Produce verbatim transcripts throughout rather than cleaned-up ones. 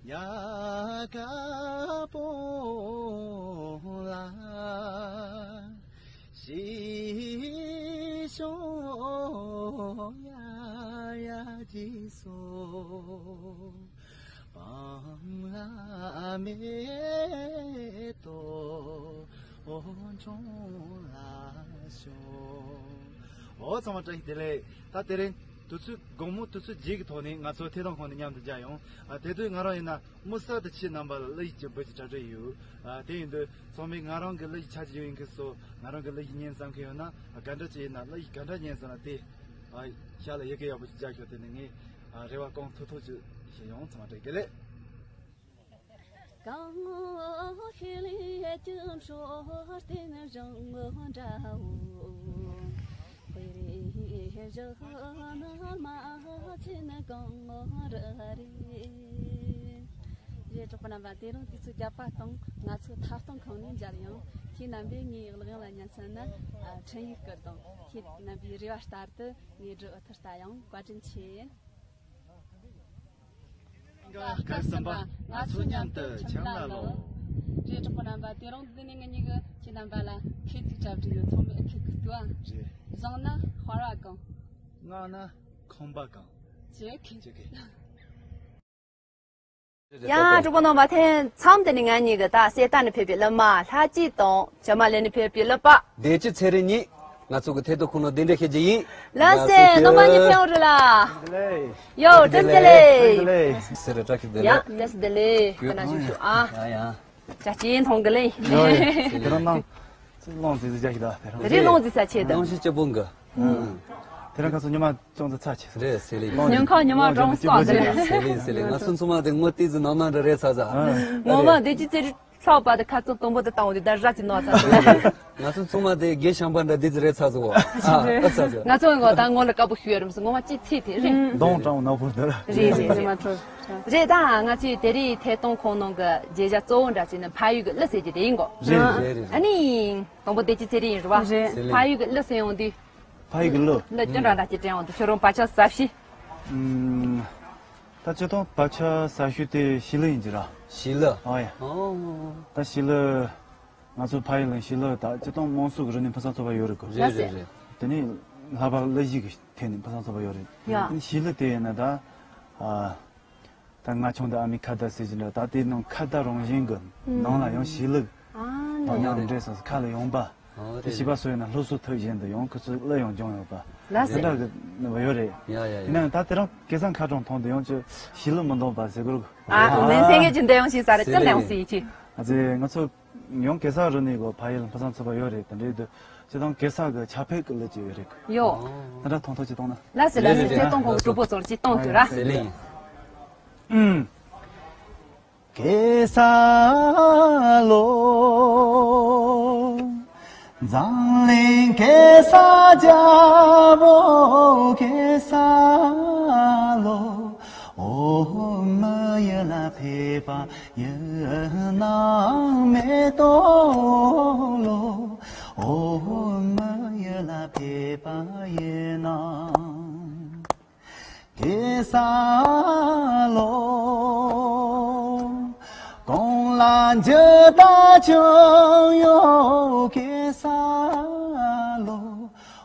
ཡ་ག་པོ་ལ་ཤི་ཤོ་ཡ་ཡ་ཇི་སོ། སྤང་ལ་མེ་ཏོག་འོ་ཚང་མ་བཀྲ་ཤིས་བདེ་ལེགས། ད་དེ་རིང་དུས་ཚོད་དགོང་མོ་དུས་ཚོད་བརྒྱད་ཀྱི་ཐོག་ནས་ང་ཚོ་ཐད་གཏོང་ཁང་ནས་མཉམ་དུ་མཇལ་ཡོང་། ཨ། དེ་དུས་ང་རང་ཡིན་ན་མུ་མཐུད་དུ་ཁྱེད་རྣམ་པ་ལ་གླུ་གཞས་ཀྱི་འབུལ་གྱི་གྲ་སྒྲིག་ཡོད། ཨ། དེ་ཡིན་དུས་ཚང་མས་ང་རང་གི་གླུ་གཞས་ཆ་གཅིག་ཡོད་ཡིན་གི་སོ། ང་རང་གི་གླུ་གཞས་ཉན་བསམ་མཁན་ཡོད་ན། ཨ། ག་འདྲ་ཅིག་ཡིན་ན་གླུ་གཞས་ག་འདྲ་ཉན་བསམ་ན་དེ། ཨ། ཤ་ལ་ཡི་གེ་ཡག་པོ་ཞིག་རྒྱག་ཤོག་དེ་ནས་ངས། ཨ། རེ་བ་གང་ཐུབ་ཐུབ་ཅིག་བྱེད་ཡོང་། ཚང་མ་བཀྲ་ཤིས་བདེ་ལེགས། གང་ཤེས་ལས་ཀྱི་འཕྲོ་བརྟེན་བཞིན་འདྲ་བོ། དཔེ་རེ་བཞག་ན་མ་ཕྱིན་གང་རེ་རེད། རེད། གྲོགས་པོ་རྣམ་པ། དེ་རིང་དུས་ཚོད་བརྒྱད་པ་དང་ང་ཚོ་ཐད་གཏོང་ཁང་ནས་མཇལ་ཡོང་། ཁྱེད་རྣམ་པས་ངའི་གླུ་དབྱངས་ལ་ཉན་བསམ་ན། ཨ། འཕྲིན་ཡིག་བསྐུར་དང་། ཁྱེད་རྣམ་པའི་རེ་བ་ལྟར་དུ་ངའི་འབྲི་འོ་ཐུར་ལྟ་ཡང་བཀའ་དྲིན་ཆེ། སྐབས་གསུམ་པ། ང་ཚོ་མཉམ་དུ་འཆམ་ལ་ལོ། རེད། གྲོགས་པོ་རྣམ་པ། དེ་རིང་འདི་ནས་ང་གཉིས་ཀྱིས་ཁྱེད་རྣམ་པ་ལ་ཁྱེད་ཚིག་གྲ་སྒྲིག་ཡོད། ཚང་མས་ཁྱེད་ཀྱི་ལྟོས། རེད། བཟང་ན་ཕར་བ་གང་། ངན་ན་ཁང་པ་གང་། ཅེས་ཁྱེད་ཅེས་ཁྱེད། ཡ། གྲོགས་པོ་རྣམ་པ། ཐེངས་མཚམས་དེ་ནས་ང་གཉིས་ཀྱིས་ད་གསེར་རྟ་ནས་ཕེབས་པའི་གླུ་མ་ལྷ་སྐྱིད་དང་། ཇོ་མོ་གླིང་ནས་ཕེབས་པའི་གླུ་པ་བདེ་སྐྱིད་ཚེ་རིང་གཉིས། ང་ཚོ་གི་ཐད་གཏོང་ཁང་ནང་གདན་འདྲེན་ཞུ་རྒྱུ་ཡིན། ལགས་སེ། རྣམ་པ་གཉིས་ཕེབས་རེད་ལ། ཡོ། བཀྲ་ཤིས་བདེ་ལེགས། ཟེར་རེ་བཀྲ་ཤིས་བདེ་ཡ། ལེགས། བཀྲ་ཤིས་བདེ་ལེགས། ཡོ། ཁ་ན་ཞུ་ཞུ་ཨ། ཡ་ཡ། ཅག་ཅིན་མཐོང་གི་ལེ། ཡོ་ཡོ། དེ་རང་ནང་ཚིག་ལོང་ཟིག་ཟིག་རྒྱག་ཤིག་ད། དེ་རང་རེད། ལོང་ཟིག་ས་ཆེ་ད། ནང་ཞིག་སྐྱིད་པོ་འགི། དེ་རང་ཁ་སོ་ཉི་མ་ཅུང་ཙམ་ཚ་ཆེ། རེད་ཟེར་ལེ། ཉིན་ཁ་ཉི་མ་གྲང་སོགས་དེ་རེད། ཟེར་ལེ་ཟེར་ལེ། ང་ཚོ་ཚང་མ་དེ་ངོ་ཏི་ཟི་ནང་མ་འདྲ་རེད་ཚ་ཚ། ངོ་མ་བདེ་སྐྱིད་ཚེ་རིང་ཚོགས་པ་དེ་ཁ་ཚོ་དང་པོ་དེ་བཏང་བ་དེ་ད་ར་ཅི་ནོ་ཚ་ཚ། ང་ཚོ་ཚང་མ་དེ་དགེ་ཤམ་པ་འདྲ་དེ་ཚོ་རེད་ཚ་ཚ་གོ། ཨ་ཨ་ཚ་ཚ། ང་ཚོ་ངོ་ད་ངོ་ལ་དཀར་པོ་ཞུ་ཡ་རུམ་སོ། ངོ་མ་ཅི་ཚེ་དེ་རེད། གདོང་དྲང་ནག་པོ་འདི་ར། རེད་རེད་རེད། རེད་ད། ང་ཚོས་དེ་རིང་ཐད་གཏོང་ཁང་ནང་གི་མཇལ་བྱ་གཙོ་བོ་འདྲ་ཅིག་ནི་ཕ་ཡུལ་གྱི་གླུ་ཟེར་གྱི་དེ་ཡིན་གོ། རེད་རེད་རེད། ཨ་ནི་དང་པོ་བདེ་སྐྱིད་ཚེ་རིང་ཡིན་རེད་བ། རེད། ཕ་ཡུལ་གྱི་གླུ་ཟེར་ཡོང་དུས། ཕ་ཡུལ་གྱི་གླུ། གླུ་ཅི་འདྲ་འདྲ་ཅིག་དྲན་ཡོང་དུས། ཁྱོད་རང་བག་ཆགས་ཟབ་ཤོས། ཨུམ། ད་སྤྱིར་བཏང་བག་ཆགས་ཟབ་ཤོས་དེ་ཞི་ལུ་ཡིན་གྱི་ར། ཞི་ལུ། ཨོ་ཡ། ཨོ། ད་ཞི་ལུ། ང་ཚོ་ཕ་ཡུལ་ལ་ཞི་ལུ་ད་སྤྱིར་བཏང་དམངས་སྲོལ་གྱི་རིག་གནས་ཕུན་སུམ་ཚོགས་པ་ཡོད་རེད་གོ། རེད་རེད་རེད། དེ་ནས་ལྷག་པར་གླུ་གཞས་ཀྱི་ཐད་ནས་ཕུན་སུམ་ཚོགས་པ་ཡོད་རེད། ཡ། དེ་ནས་ཞི་ལུ་དེ་ཡིན་ན་ད། ཨ། ད་ང་ཆུང་དུས་ཨ་མས་ཁ་བརྡ་ཟེར་གྱི་འདྲ། ད་དེ་ནང་ཁ་བརྡ་རང་བཞིན་གྱི་ནང་ལ་ཡང་ཞི་ལུ། ཨ་ནི་ཡང་འདྲེས་སོང་ཁ་ལ་ཡོང་པ། ཨོ་དེ་རེད། བྱིས་པ་ཚོ་ཡིན་ན་སློབ་གསོ་ཐོབ་བཞིན་དུ་ཡང་ཁོ་ཚོས་གླུ་ཡང་སྦྱོང་ཡོད་པ། ལགས་སེ། དེ་འདྲ་གི་ནི་ཡོད་རེད། ཡ་ཡ་ཡ། ཡིན་ན་ད་དེ་རིང་སྐལ་བཟང་ཁ་གྲངས་མཐོང་དུས་ཡང་ཅི་ཞི་ལུ་མི་འདོན་པ་ཟེར་དགོས་རེད། ཨ་ཨ་ནི་སེང་གེ་ཅི་འདྲ་ཡང་ཞིག་ས་རེད། ཅི་འདྲ་ཡང་སྲིད་ཅི། ཨ་ཙི་ང་ཚོ་ཡང་གེ་སར་རུ་ནི་གོ་ཕ་ཡུལ་ཕུན་སུམ་ཚོགས་པ་ཡོད་རེད། དེ་འདྲའི་དུ་ཅི་དང་གེ་སར་གི་ཆ་ཕེབས་ཀྱི་གླུ་ཅིག་ཡོད་རེད། ཡོ། དེ་འདྲ་ཐོང་ཐོང་ཅི་གཏོང་ན། ལགས་སེ་ལགས་སེ། ལགས་སེ། ཐད་གཏོང་ཁང་གི་གྲོགས་པོ་ཚོར་ཅི་གཏོང་དུས་ར། ཟེར་ལེ། ཨུམ། གེ་སར་ལོ། འཛམ་གླིང་གེ་སར་རྒྱལ་པོ་གེ་སར་ལོ། འོ་མི་ཡུལ་ལ་ཕེབས་པ་ཡིན་ན་མེ་ཏོག་ལོ། འོ་མི་ཡུལ་ལ་ཕེབས་པ་ཡིན་ན། གེ་སར་ལོ། གོང་ལ་འཇུ་ད་ཆུང་ཡོད་གེ་སར་ལོ།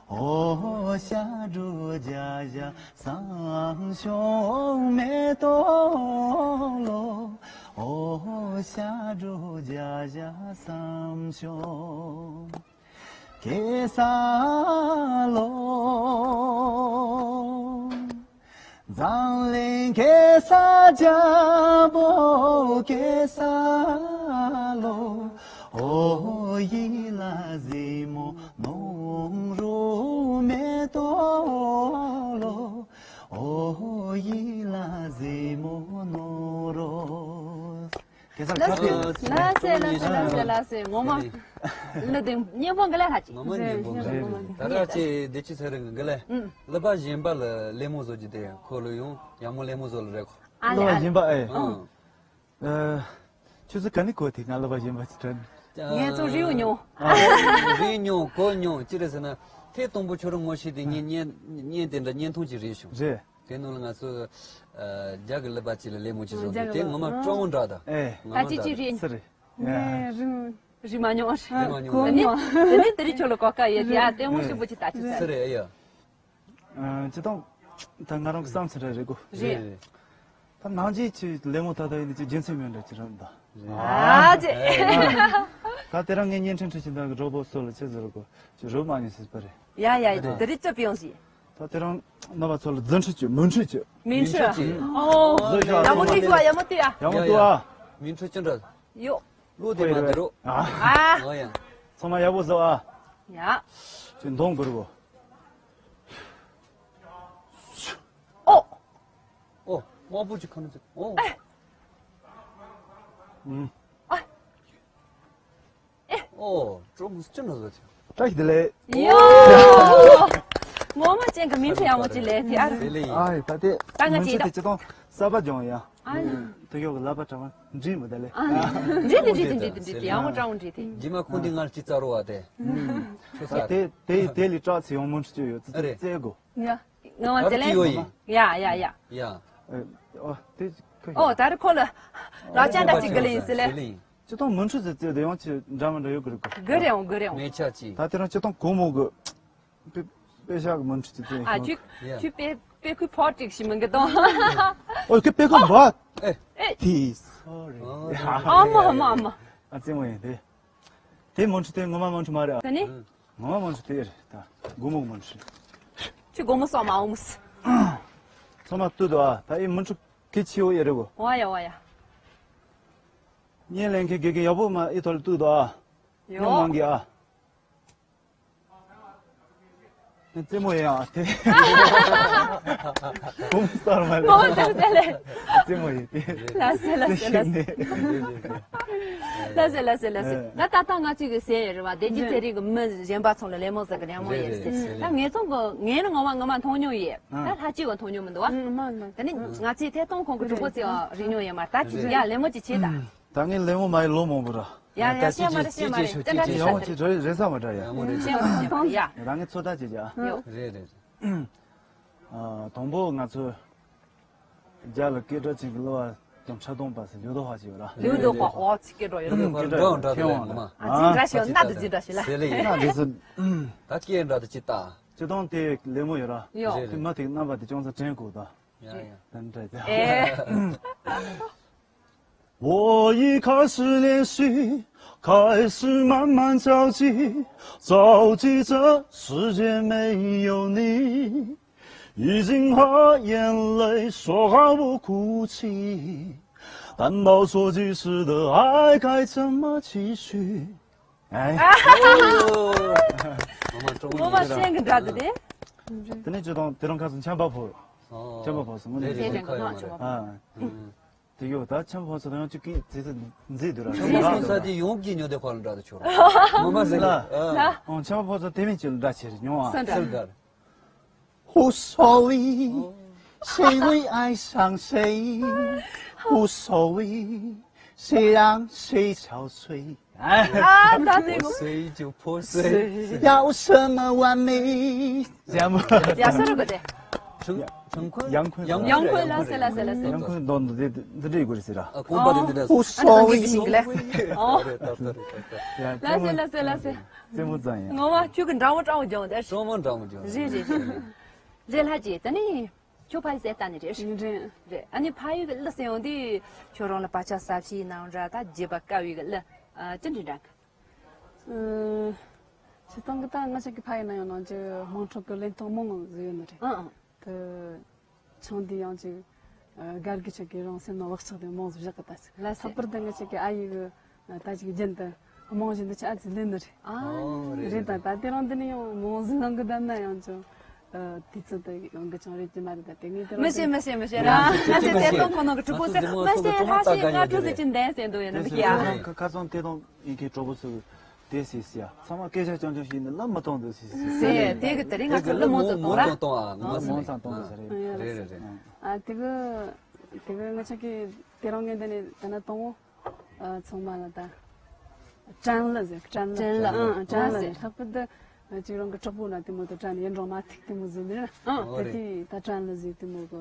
འོ་ཞབས་བྲོ་རྒྱག་བཞག་བསམ་བྱུང་མེ་ཏོག་ལོ། འོ་ཞབས་བྲོ་རྒྱག་བཞག་བསམ་བྱུང་། གེ་སར་ལོ། འཛམ་གླིང་གེ་སར་རྒྱལ་པོ་གེ་སར་ལོ། འོ་ཡིད་ལ་ཟིན་མོ་ནོར་རོ་མེ་ཏོག་ལོ། འོ་ཡིད་ལ་ཟིན་མོ་ནོར་རོ། གེ་སར་ཁ་ཕྱེ། ལགས་སེ་ལགས་སེ་ལགས་སེ་ལགས་སེ། ངོ་མ་གླུ་དེ་སྙན་པོ་འདི་ལས་ལྷག་ཅིག་ངོ་མ་སྙན་པོ་འདི་ལས། ད་ར་ཅེ་བདེ་སྐྱིད་ཚེ་རིང་གི་འདི་ལས། ཨུམ། གླུ་པ་གཞན་པ་ལ་གླུ་མོ་བཟོ་རྒྱུ་དེ་ཁོ་ལ་ཡང་ཡག་མོ་གླུ་མོ་བཟོ་ལ་རེད་ཁོ། ཨ་ལེ། གླུ་པ་གཞན་པ་ཨེ། ཨང་། ཨ། ཁྱོད་ཚོ་ག་ནས་གོ་དེ་ང་གླུ་པ་གཞན་པ་ཅིག་དྲན། ངས་ཚོ་རིའུ་མྱོང་། ཨ། རིའུ་མྱོང་གོ་མྱོང་ཅི་རེད་ཟེར་ན། ཐེངས་དང་པོ་ཁྱོད་རང་ངོ་ཤེས་དེ་ངས་བརྙན་བརྙན་དེ་འདྲ་བརྙན་ཐུང་ཅིག་རིལ་བྱུང་། རེད། དེ་ནང་ལ་ང་ཚོ་ཨ་རྒྱ་གི་ཀླད་པ་ཅིག་ལ་ལད་མོ་ཅིག་བཟོ་འདུག་དེ་ངོ་མ་སྤྲང་བོ་འདྲ་དང་། ཨེ། ངོ་མ་ད་ཅི་ཅི་འདྲ་རེད། སུ་རེད། ངས་རིང་རིང་མ་མྱོང་། རིང་མ་མྱོང་། དེ་ནས་དེ་ནས་དེ་རིང་ཁྱོད་ལ་གོ་སྐབས་ཡོད་དེ་ཨ་ལྟད་མོ་ཞིབ་པོ་ཅིག་ལྟ་ཅི་ཟེར། སུ་རེད་ཨེ་ཡ། ཨ་སྤྱི་བཏང་ད་ང་རང་གི་བསམ་ཚུལ་རེད་གོ། རེད། རེད་རེད། ད་ནང་ཆེན་ཆེ་ལད་མོ་ད་ད་ཡིན་ནི་ཅི་རྒྱུ་མཚན་མེད་འདྲ་ཅི་རང་ད། ཨ་ཅེ། ད་དེ་རིང་ངས་བརྙན་འཕྲིན་ཁྲིད་ཀྱི་འདུག་གི་གྲོགས་པོ་ཚོ་ལ་ཅི་ཟེར་གོ་ཅི་རོབ་མ་ཉོས་སྲིད་པ་རེད། ཡ་ཡ་ཡ་དེ་རིང་ཅི་ཡོང་ཟིག་ད་དེ་རིང་རྣམ་པ་ཚོ་ལ་རྫུ་འཕྲུལ་གྱི་མུ་འཕྲུལ་གྱི། མུ་འཕྲུལ། ཨོ། རྫུ་འཕྲུལ་ཡག་མོ་ཐུག་ཨ། ཡག་མོ་ཐུག་ཨ། ཡག་མོ་ཐུག་ཨ། མུ་འཕྲུལ་ཅི་འདྲ། ཡོ། ལོ་དེ་མ་དེ་རོ། ཨ། ཨོ་ཡ། ཚང་མ་ཡག་པོ་བཟོ་ཨ། ཡ། ཅི་འདོང་གི་རོ། ཨོ། ཨོ། དམར་པོ་ཅིག་ཁ་ན་ཅིག་ཨོ། ཨུམ། ཨ། ཨོ། ཀྲོ་མུ་སི་ཅི་ན་ཟ་ཅིག་བཀྲ་ཤིས་བདེ་ལེགས། ཡོ། ངོ་མ་ཅན་གྱི་མིང་ཚོ་ཡག་མོ་ཅིག་ལས་དེ་ཨ་རེད། དེ་ལས་ཡིན། ཨ་ད་དེ་ད་ང་མུ་འཕྲུལ་ཅེ་དེ་ཅི་དང་གསར་པ་སྦྱོང་ཡ། ཨ་ནི། དུ་ཡོག་གི་ལབ་པ་དྲང་བ་འདྲིས་མི་བདེ་ལེ། ཨ་ནི། འདྲིས་དེ་འདྲིས་དེ་འདྲིས་དེ་འདྲིས་དེ་ཡག་མོ་ཀྲང་འདྲིས་དེ། རྗེས་མ་ཁོང་འདི་ངར་ཅི་རྩ་རོ་བ་དེ། ཁྱོད་ས་དེ་དེ་དེ་ལས་དྲག་ཚེ་ཡོང་མུ་འཕྲུལ་ཅི་ཡོད་ཙི་ཙི་རྩེ་དགོ། ཡ། ངང་བ་ཙེ་ལེ། ཡ་ཡ་ཡ། ཡ། ཨོ་དེ་ཁོ་ཡ། ཨོ་ད་རེ་ཁོ་ལ་ར་ཅན་འདྲ་ཅིག་གི་ལེ་ཡིན་ཟེར་ལེ། ཅི་ཐོང་མུ་འཕྲུལ་ཟེར་ཙེ་དེ་ཡང་ཅི་འདྲ་མི་འདྲ་ཡོད་གི་རེད་གོ། གི་རེད་འོང་གི་རེད་འོང་། ངས་ཆ་ཅི། ད་དེ་རང་ཅི་ཐོང་གོ་མོ་གི། པེ་པེ་ཤག་གི་མུ་འཕྲུལ་ཅི་ཙེ་ཨ་ཡོང་། ཅི་ཡ། ཅི་པེ་པེ་ཁུ་ཕོ་ཏིག་ཤི་མི་འགི་དོང་། ཨོ་ཁི་པེ་ཁུ་བ། ཨེ། ཨེ། ཏི། སོ་རི། ཨ་མ་ཨ་མ་ཨ་མ། ཨ་ཙེ་མོ་ཡིན་དེ། དེ་མུ་འཕྲུལ་དེ་ངོ་མ་མུ་འཕྲུལ་མ་རེད་ཨ། ད་ནི། ངོ་མ་མུ་འཕྲུལ་དེ་རེད་ད། སྒོར་མོ་གི་མུ་འཕྲུལ། ཁྱོད་སྒོར་མོ་སོགས་མ་འོངས། ཚང་མ་ལྟོས་དོ་ཨ། ད་ཨེ་མུ་འཕྲུལ་གལ་ཆེ་བོ་ཡེ་རེད་གོ། ཝ་ཡ་ཝ་ཡ། བརྙན་ལེན་མཁན་དགེ་རྒན་ཡག་པོ་མ་ཨེ་ཐོག་ལ་ལྟོས་དོ་ཨ། ཡོ། མྱོང་མང་གི་ཨ། རྩེད་མོ་ཡིན་ཨ་དེ། ཁོང་གསར་མ་ལས། ཁོང་གསར་མ་ལས། རྩེད་མོ་ཡིན་དེ། ལ་སེ་ལ་སེ་ལ་སེ། ལ་སེ་ལ་སེ་ལ་སེ། ད་ད་ལྟ་ང་གཅིག་གི་ཟས་ཡོད་རེད་བ། བདེ་སྐྱིད་ཚེ་རིང་གི་མི་གཞན་པ་ཚོ་ལ་ལད་མོ་ཟེར་གི་ལད་མོ་ཡོད་ཟེར། ད་ངེད་ཚོ་གི་ངས་ནི་ངོ་མ་ངོ་མ་མཐོང་མྱོང་ཡོད། ད་ལྷ་སྐྱིད་གི་མཐོང་མྱོང་མི་འདུག་བ། ད་ནི་ང་ཚོས་ཐད་གཏོང་ཁང་གི་གྲོགས་པོ་ཚོས་རིག་མྱོང་ཡོད་མ་རེད། ད་ཅི་ཡ་ལད་མོ་ཅིག་བྱེད་ད། ད་ངས་ལད་མོ་མ་ཡི་ལོ་མང་པོ་ར། ཡ་ཡ་བཤད་མ་རེད་བཤད་མ་རེད། དེ་འདྲ་ཞིག་ཡང་བཤད་ཅིག་རེ་རེ་ས་མ་འདྲ་ཡ། ཡང་མོ་རེད། བཤད་མ་རེད་བཤད་མ་རེད་ཡ། ད་ངས་ཚོད་ལྟ་བྱེད་ཀྱི་ཨ། ཡོ། རེད་རེད། ཨ་དང་པོ་ང་ཚོ་རྒྱ་ལ་སྐད་གྲགས་ཅན་གྱི་གླུ་བ་དང་འཁྲབ་སྟོན་པ་ཟེར་ལུའུ་ཏོ་ཧྭ་ཅིག་ཡོད་ར། ལུའུ་ཏོ་ཧྭ་ཨོ་ཅིག་སྐད་གྲགས་ཡོད་ར། སྐད་གྲགས་ཐེ་ཝན་ལ། ཨ་ཅིག་འདྲ་ཞིག་ན་དེ་ཅིག་འདྲ་ཞིག་ལ། ཟེར་ལེ་ཡིན། ན་དེ་ཚོ་ད་སྐད་འདྲ་དེ་ཅིག་ལྟ། སྤྱི་བཏང་དེ་ལད་མོ་ཡོད་ར། ཡོ། དེ་མ་དེ་རྣམ་པ་དེ་ཅུང་ཟད་དྲན་དགོས་ད། ཡ་ཡ། ད་འདྲ་ད། ཨེ། 我一开始练习，开始慢慢着急，着急这世界没有你，已经和眼泪说好不哭泣，担保说即使的爱该怎么继续。哎， ངོ་མ་སྤྲང་བོ་ངོ་མ་ཡིན་ཤེས་གི་འདྲ་འདུག་དེ། དེ་ནས་ཅི་དང་དེ་རང་ཁ་སང་ཆམ་པ་ཕོ། ཨོ། ཆམ་པ་ཕོ་སོང་ངོ་ནས། དེ་ཅན་ག་ཐོག་ཆམ་པ་ཕོ། ཨ། དེ་ཡོད་ད་ཆམ་པ་ཕོ་ཚོ་ཡང་ཅིག་གིས་ཙི་ཙི་མཛེས་འདུག་ར། ཆམ་པ་ཕོ་ཚོ་དེ་ཡོང་གི་ཉོ་དེ་ཁོ་ལ་འདྲ་དུ་ཆོག་ར། ངོ་མ་ཟེར་ལ། ཨ། ཨོ་ཆམ་པ་ཕོ་ཚོ་དེ་མིན་ཅི་ལ་འདྲ་ཆེ་རེད་ཉོ་ཨ། སུ་འདྲ། སུ་འདྲ། 无所谓，谁会爱上谁？无所谓，谁让谁憔悴。哎， ཨ་ད་དེ་ངོ་谁就破碎，要什么完美？这样吗？ཡ་སོ་རུ་གོ་དེ། 陈陈坤 杨坤 杨坤 ལ་སེ་ལ་སེ་ལ་སེ། 杨坤 ལ་སེ་ལ་སེ། 杨坤 ལ་སེ་ལ་སེ། 杨坤 ལ་སེ་ལ་སེ། 杨坤 ལ་སེ་ལ་སེ། 杨坤 ལ་སེ་ལ་སེ། 无所谓。 ཨ་ད་ངོ་མ་ཁྱོད་ཀྱི་འདྲ་བོ་འདྲ་བོ་སྦྱོང་དེ། སྤྲང་བོ་འདྲ་བོ་སྦྱོང་། རེད་རེད་རེད། རེད་ལྷ་ཅིག་ད་ནི་ཁྱོད་ཕ་ཡུལ་གསལ་ལྟ་ནས་རེད། རེད། རེད། ཨ་ནི་ཕ་ཡུལ་གི་གླུ་ཟེར་ཡོང་དུས་ཁྱོད་རང་ལ་བག་ཆགས་ཟབ་ཤིག་ནང་འདྲ་ད་བརྗེད་པ་དཀའ་བའི་གི་གླུ་ཨ་ཅི་འདྲ་འདྲ་གི། ཨ་སྤྱིར་བཏང་གི་ད་ང་ཅག་གི་ཕ་ཡུལ་ན་ཡང་ནང་ཅིག་དམངས་ཁྲོད་གི་ལེན་སྟངས་མང་ང་ཟིག་ཡོད་ནི་རེད། ཨང་ཨང་། དེ་ཆུང་དུས་ཡང་ཅིག་ཨ་སྒར་གི་ཅག་གི་རང་སེམས་ནང་བག་ཆགས་དེ་མང་ཟིག་བཞག་གི་ད་ཅིག་ལ་ལྷག་པར་དུ་ང་ཅག་གི་ཨ་ཡེ་གི་ད་ཅིག་རྒྱུན་དུ་རྨང་གཞི་འདི་ཆ་ཨ་ཙི་ལེན་ནི་རེད། ཨ་རེད་རེད་ད། ད་དེ་རིང་འདི་ནས་ཡང་རྨང་གཞི་ནང་གི་བསྡད་ན་ཡང་ཅུང་ཨ་དུས་ཚོད་དེ་ཡོང་གི་ཅུང་རེད་ཀྱི་མ་རེད་ད། དེ་ངས་དེ་རིང་མི་ཤེས་མི་ཤེས་མི་ཤེས་ར། ང་ཚོ་དེ་ཐད་གཏོང་ཁོ་ན་གི་གྲོགས་པོ་ཚོས་མི་ཤེས་ལྷ་ཤེས་ང་གྲོགས་ཚོ་ཅི་འདས་ཟེར་འདུག་ཡོད་ན་མི་ཤེས་ཨ། ཁ་སང་དེ་དང་ཡིན་གྱི་གྲོགས་པོ་ཚོས་དེ་ཟེར་ཟེར་ཡ་ཚང་མ་སྐད་ཆ་རྐྱང་རྐྱང་བཤད་ནས་ལབ་མི་གཏོང་འདུག་ཟེར་ཟེར་ཟེར། དེ་གི་དེ་རིང་ང་ཚོ་ལབ་མོ་ཚོ་གཏོང་ར། མོ་གཏོང་གཏོང་ཨ་ངོ་མ་ཟེར་མོ་ཚང་གཏོང་འདུག་ཟེར་རེད། རེད་རེད་རེད། ཨ་དེ་གི་དེ་གི་ང་ཅག་གི་དེ་རིང་ངས་འདི་ནས་ད་ན་གཏོང་ངོ་། ཨ་ཚང་མ་ལ་ད། དྲན་ལ་ཟེར་དྲན་ལ། དྲན་ལ། ཨང་དྲན་ལ་ཟེར། ལྷག་པར་དུ་ ཅིག་རང་གི་གྲོགས་པོ་ན་དེ་མོ་དང་དྲན་ཡིན་རང་མ་ཐིག་དེ་མོ་ཟིན་ནི་རེད། ཨ་ད་དེ་ད་དྲན་ལ་ཟིན་དེ་མོ་གི་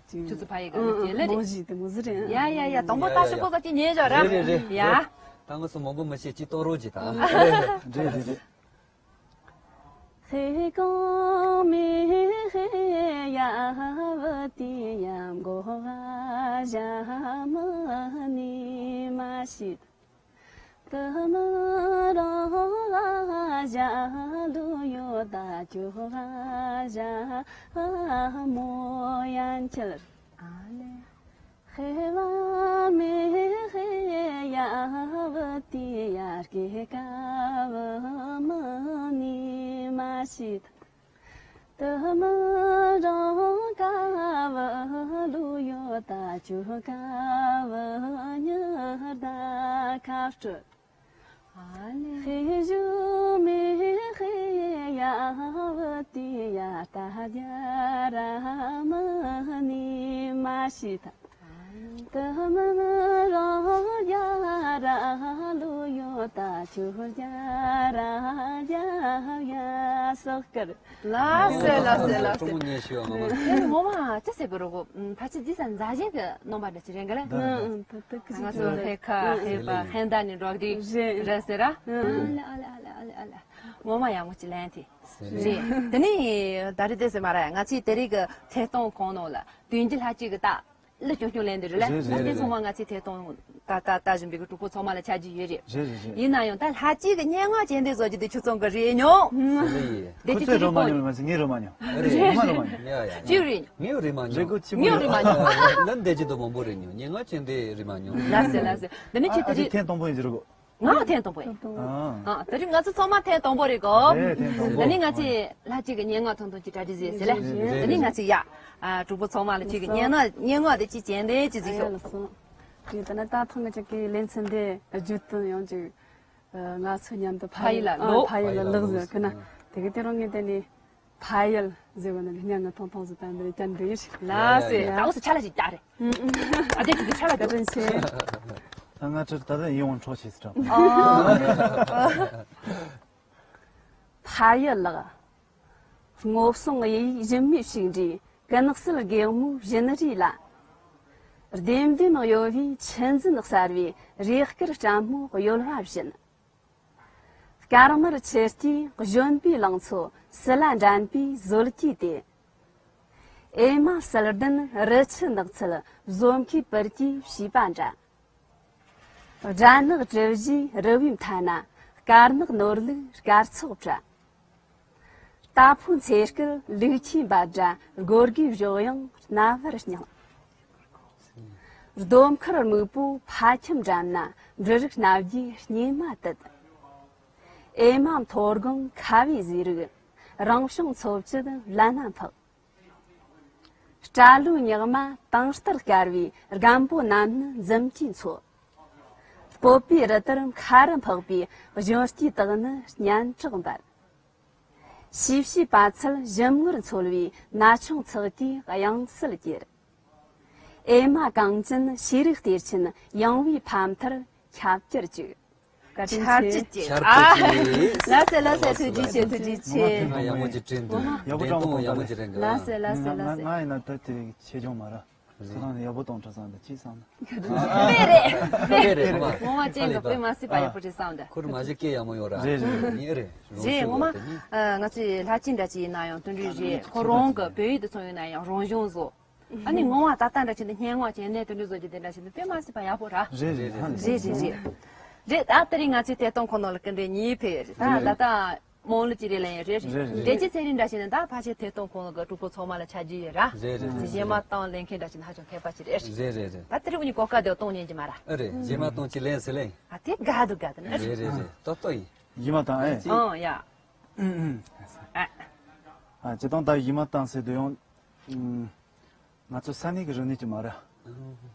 ཅིག་ཆུ་ཚོད་ཕ་ཡི་ག་ལ་ཅེ་ལེ་རེད། མང་ཞིག་དེ་མོ་ཟིན་རེད། ཡ་ཡ་ཡ། དང་པོ་ད་ཤོག་གོ་ད་ཅི་ཉེ་ཞོ་ར། རེད་རེད་རེད། ཡ། ད་ངོ་སོ་མང་པོ་མི་ཤེས་ཅི་ཏོ་རོ་ཅི་ད། རེད་རེད་རེད། ཧེ་གང་མེ་ཧེ་ཡ་བ་ཏི་ཡ་མགོ་བ་ཞྭ་མ་ནི་མ་ཤི། ཏི་མ་རང་བ་ཞྭ་ལུ་ཡོ་ད་ཅུ་བ་ཞྭ་མོ་ཡན་ཆལ། ཨ་ལེ། ཧེ་བ་མེ་ཧེ་ཡ་བ་ཏི་ཡ་ཀེ་ཀ་བ་མ་ནི་མ་ཤི་ད། ཏི་མ་རང་ཀ་བ་ལུ་ཡོ་ད་ཅུ་ཀ་བ་ཉི་ད་ཁ་སྤྲོད། ཧེ་ཞུ་མེ་ཧེ་ཡ་བ་ཏི་ཡ་ད་རྒྱ་ར་མ་ནི་མ་ཤི་ད། ཏི་མ་རང་རྒྱ་ར་ལུ་ཡོ་ད་ཆུ་རྒྱ་ར་རྒྱ་ཡ་སོག་ཀར། ལགས་སོ་ལགས་སོ་ལགས་སོ། ཀྲུང་ཉེ་ཤོ་ངོ་མ། དེ་ངོ་མ་ཅི་ཟེར་གི་རོ་གོ། ཕ་ཆི་ཇི་སན་མཛའ་གཞན་གི་རྣམ་པ་འདྲ་ཅི་རེད་གི་ལ། ད་ད་ད་ད་ད་ད་ད་ད་ད་ང་ཚོ་ཧེ་ཁ་ཧེ་པ་ཧེ་ད་ནི་འགྲོག་དེ་རེད་ཟེར་ར། ཨ་ལ་ཨ་ལ་ཨ་ལ་ཨ་ལ། ངོ་མ་ཡག་མོ་ཅི་ལན་དེ་རེད། དེ་ནི་ད་རེད་དེ་ཟེར་མ་ར། ང་ཚོའི་དེ་རིང་གི་ཐད་གཏོང་ཁང་ནང་ལ་དུས་རྒྱུན་ལྷ་གཅིག་གི་ད། ལི་ཅུང་ཅུང་ལེན་འདི་རེད་ལ། རེད་རེད་ལ་དེ་རེད། ཚང་མ་ང་ཚོའི་ཐད་གཏོང་ད་ད་ལྟ་བཞིན་པའི་གི་གྲོགས་པོ་ཚང་མ་ལ་ཆ་རྒྱུས་ཡོད་རེད། རེད་རེད་རེད། ཡིན་ན་ཡང་ད་ལྷ་གཅིག་གི་སྙན་ངག་ཅན་དེ་བཟོ་རྒྱུ་དེ་ཁྱོད་ཚང་གི་རེད་མྱོང་། རེད་ཡིན། དེ་ཁོ་ཚོས་རོ་མ་མྱོང་། ང་ཚོས་ངས་རོ་མ་མྱོང་། རེད་ངོ་མ་རོ་མ་མྱོང་། ཡ་ཡ་ཡ། ཅིག་རེད་མྱོང་། ངས་རེད་མ་མྱོང་། རེད་གོ་ཅིག་ངས་རེད་མ་མྱོང་། ལན་འདེད་ཀྱི་དུ་མང་པོ་རེད་མྱོང་། སྙན་ངག་ཅན་དེ་རེད་མ་མྱོང་། ལ་སེ་ལ་སེ། འདི་ནི་ཁྱེད་ཨ་དེ་ཅིག་རེད། ཐེངས་དང་པོ་ཡིན་ཟེར་གོ། ང་ཐེངས་དང་པོ་ཡིན། ཨ། ཨ་དེ་རིང་ང་ཚོ་ཚང་མ་ཐེངས་དང་པོ་རེད་གོ། རེད་ཐེངས་དང་པོ། ད་ནི་ང་ཚོས་ལྷ་གཅིག་གི་སྙན་ངག་ཐུང་ཐུང་ཅིག་གྲ་སྒྲིག་བྱས་ཟེར་ལེ། རེད་རེད། ད་ནི་ང་ཚོས་ཡ། ཨ་གྲོགས་པོ་ཚང་མ་ལ་གཅིག་གི་སྙན་ངག་སྙན་ངག་དེ་གཅིག་སྤྱན་ལྡན་གཅིག་གཟིགས་ཤོག། ཨ་ཡ་ལགས་སོ། དེ་ད་ནི་ད་ཐེངས་ང་ཅག་གི་ལེ་ཚན་དེ་བརྗོད་དོན་ཡང་ཅིག་ང་ཚོ་མཉམ་དུ་ཕ་ཡུལ་ལ་ཕ་ཡུལ་ལ་ལོག་ཕ་ཡུལ་ལ་ལོག་ཟེར་གི་ན། དེ་གི་དེ་རང་ངས་དེ་ནི། ཕ་ཡུལ་ཟེར་བ་ནི་སྙན་ངག་ཐུང་ཐུང་ཟིག་དང་འདིར་བསྐྱལ་འདུག་ཡིན། ལགས་སེ། ཡ་ཡ་ཡ། ད་འོ་སེ་ཆ་ལ་ཞིག་རྒྱག་རེད། ཨ་དེ་ཅིག་ཆ་ལ་བཀའ་དྲིན་ཆེ། ད་ང་ཚོ་ད་ལྟ་ཡིད་དབང་འཕྲོག་བྱེད་སྲིད་དྲག་ཕ་ཡུལ་ལགས། སྔོ་བསངས་གཡས་གཡོན་ཞུན་མའི་ཕྱུགས་འདྲའི་ཀུན་གསལ་སྒེག་མོའི་བཞིན་རས་ལ། ལྡེམ་ལྡེམ་གཡོ་བའི་ཆུ་འཛིན་གསར་བའི་རེག་དཀར་སྲབ་མོ་གཡོ་བ་བཞིན། དཀར་དམར་ཆུ་རྐྱེན་གཞོན་པའི་ལང་ཚོ་སིལ་ལ་འགྲན་པའི་ཟོལ་གྱིས་དེད། ཨེ་མ་གསལ་ལྡན་རི་ཆུ་ནགས་ཚལ་བཟོ་མཁས་པར་གྱིས་བྱིས་པ་འདྲ། སྦྲ་ནག་གྲུ་བཞིའི་རི་བོའི་མཐའ་ན་དཀར་ནག་ནོར་ལུག་སྐར་ཚོགས་བཀྲ། རྟ་ཕོའི་འཚེར་སྐད་ལུག་ཁྱུའི་འབབ་སྒྲ་སྒོར་གུའི་གཞོགས་དབྱངས་རྣ་བར་སྙིང་། ལྡོམ་མཁར་སྨུག་པོ་ཕ་ཁྱིམ་འགྲམ་ན་འབྲུ་རིགས་སྣ་བརྒྱའི་སྙེ་མ་དུད། ཨེ་མ་མཐོ་སྒང་ཁ་བའི་ཟས་རིགས་རང་བྱུང་འཚོ་བཅུད་ལ་ན་འཕགས། སྐྲ་ལོའི་ཉག་མ་དྭངས་ལྟར་དཀར་བའི་རྒན་པོ་རྣམས་ནི་འཛུམ་གྱིས་འཚོ། སྤོབས་པའི་རི་ལྟར་མཁའ་རུ་འཕགས་པའི་གཞོན་སྐྱེས་དག་ནི་སྙན་གྲགས་འབར། ཤེས་བྱའི་པ་ཚལ་ཞིམ་མངར་འཚོལ་བའི་ན་ཆུང་ཚགས་ཀྱི་དབྱངས་གསལ་གྱེར། ཨེ་མ་གངས་ཅན་ཤེས་རིག་གཏེར་ཆེན་ཡངས་པའི་ཕ་མཐར་ཁྱབ་རྒྱར་བཅུག། བཀའ་དྲིན་ཆེ། ཆར་ཆུ་ཆེ། ཆར་ཨ། ཆུ་ཆེ། ལགས་སེ་ལགས་སེ། ཐུགས་རྗེ་ཆེ། ཐུགས་རྗེ་ཆེ། ང་ཡག་མོ་ཅིག་དྲན་འདུག་ཡག་པོ་དྲན་ཐུང་ཡག་མོ་ཅིག་དྲན་གི། ལགས་སེ་ལགས་སེ། ང་ལགས་སེ། ང་ང་ཡིན་ན་ད་དེ་ཆེ་ཆུང་མ་ར། ཁོ་རང་ཡག་པོ་གཏོང་ཐུབ་བསམ་འདུག་ཅི་བསམ་ན། དཔེ་རེད། དཔེ་རེད། ངོ་མ་ཅན་གི་དཔེ་མ་སྲིད་པ་ཡག་པོ་རེད་བསམ་འདུག་ཁོ་རང་མ་གཞི་སྐད་ཡག་མོ་ཡོད་ར། རེད་རེད། ངས་རེད། རེད། ངོ་མ་ང་ཚོའི་ལྷ་ཆེན་འདྲ་ཅིག་ཡིན་ན་ཡང་དེ་འདྲ་རེད། ཁོ་རང་གི་བོད་ཡིག་དེ་ཚོ་ཡིན་ན་ཡང་རང་བྱུང་བཟོ། ཨ་ནི་ངོ་མ་ད་ལྟ་འདྲ་བྱས་ན་སྙན་ངག་ཅན་ནས་དེ་འདྲ་བཟོ་རྒྱུ་དེ་འདྲ་བྱས་ན་དཔེ་མ་སྲིད་པ་ཡག་པོ་ར། རེད་རེད། རེད་རེད་རེད། རེད། ད་དེ་རིང་ང་ཚོའི་ཐད་གཏོང་ཁང་ནང་ལ་སྐུ་མགྲོན་གཉིས་ཕེབས་ཡོད་རེད། ད་ད་ལྟ་རྨོངས་ལུགས་ཀྱི་རེད་ལན་ཡོད་རེད། རེད་རེད། དེ་ཅི་ཚེ་རིང་འདྲ་བྱས་ན་ད་ཕལ་ཆེར་ཐད་གཏོང་ཁང་གི་གྲོགས་པོ་ཚང་མ་ལ་ཆ་རྒྱུས་ཡོད་ར། རེད་རེད། རྗེས་མ་བཏང་ལེན་མཁན་འདྲ་བྱས་ན་ཧ་ཅང་མཁས་པ་ཅིག་རེད། རེད་རེད་རེད། ད་དེ་རིང་ནི་གོ་སྐབས་དེ་གཏོང་ཉན་གྱི་མ་ར། ཨ་རེད། རྗེས་མ་གཏོང་ཅི་ལན་ཟེར་ལན། ཨ་དེ་དགའ་འདུག་དགའ་འདུག་ན། རེད་རེད་རེད། ཏོག་ཏོ་ཡིན། ཡིན་མ་དང་ཨེ། ཨང་ཡ། ཨ། ཨ་སྤྱིར་བཏང་ད་ཡིན་མ་དང་ཟེར་དུས་ཡང་། ང་ཚོ་ས་གནས་ཀྱི་རིག་གནས་ཀྱི་མ་ར།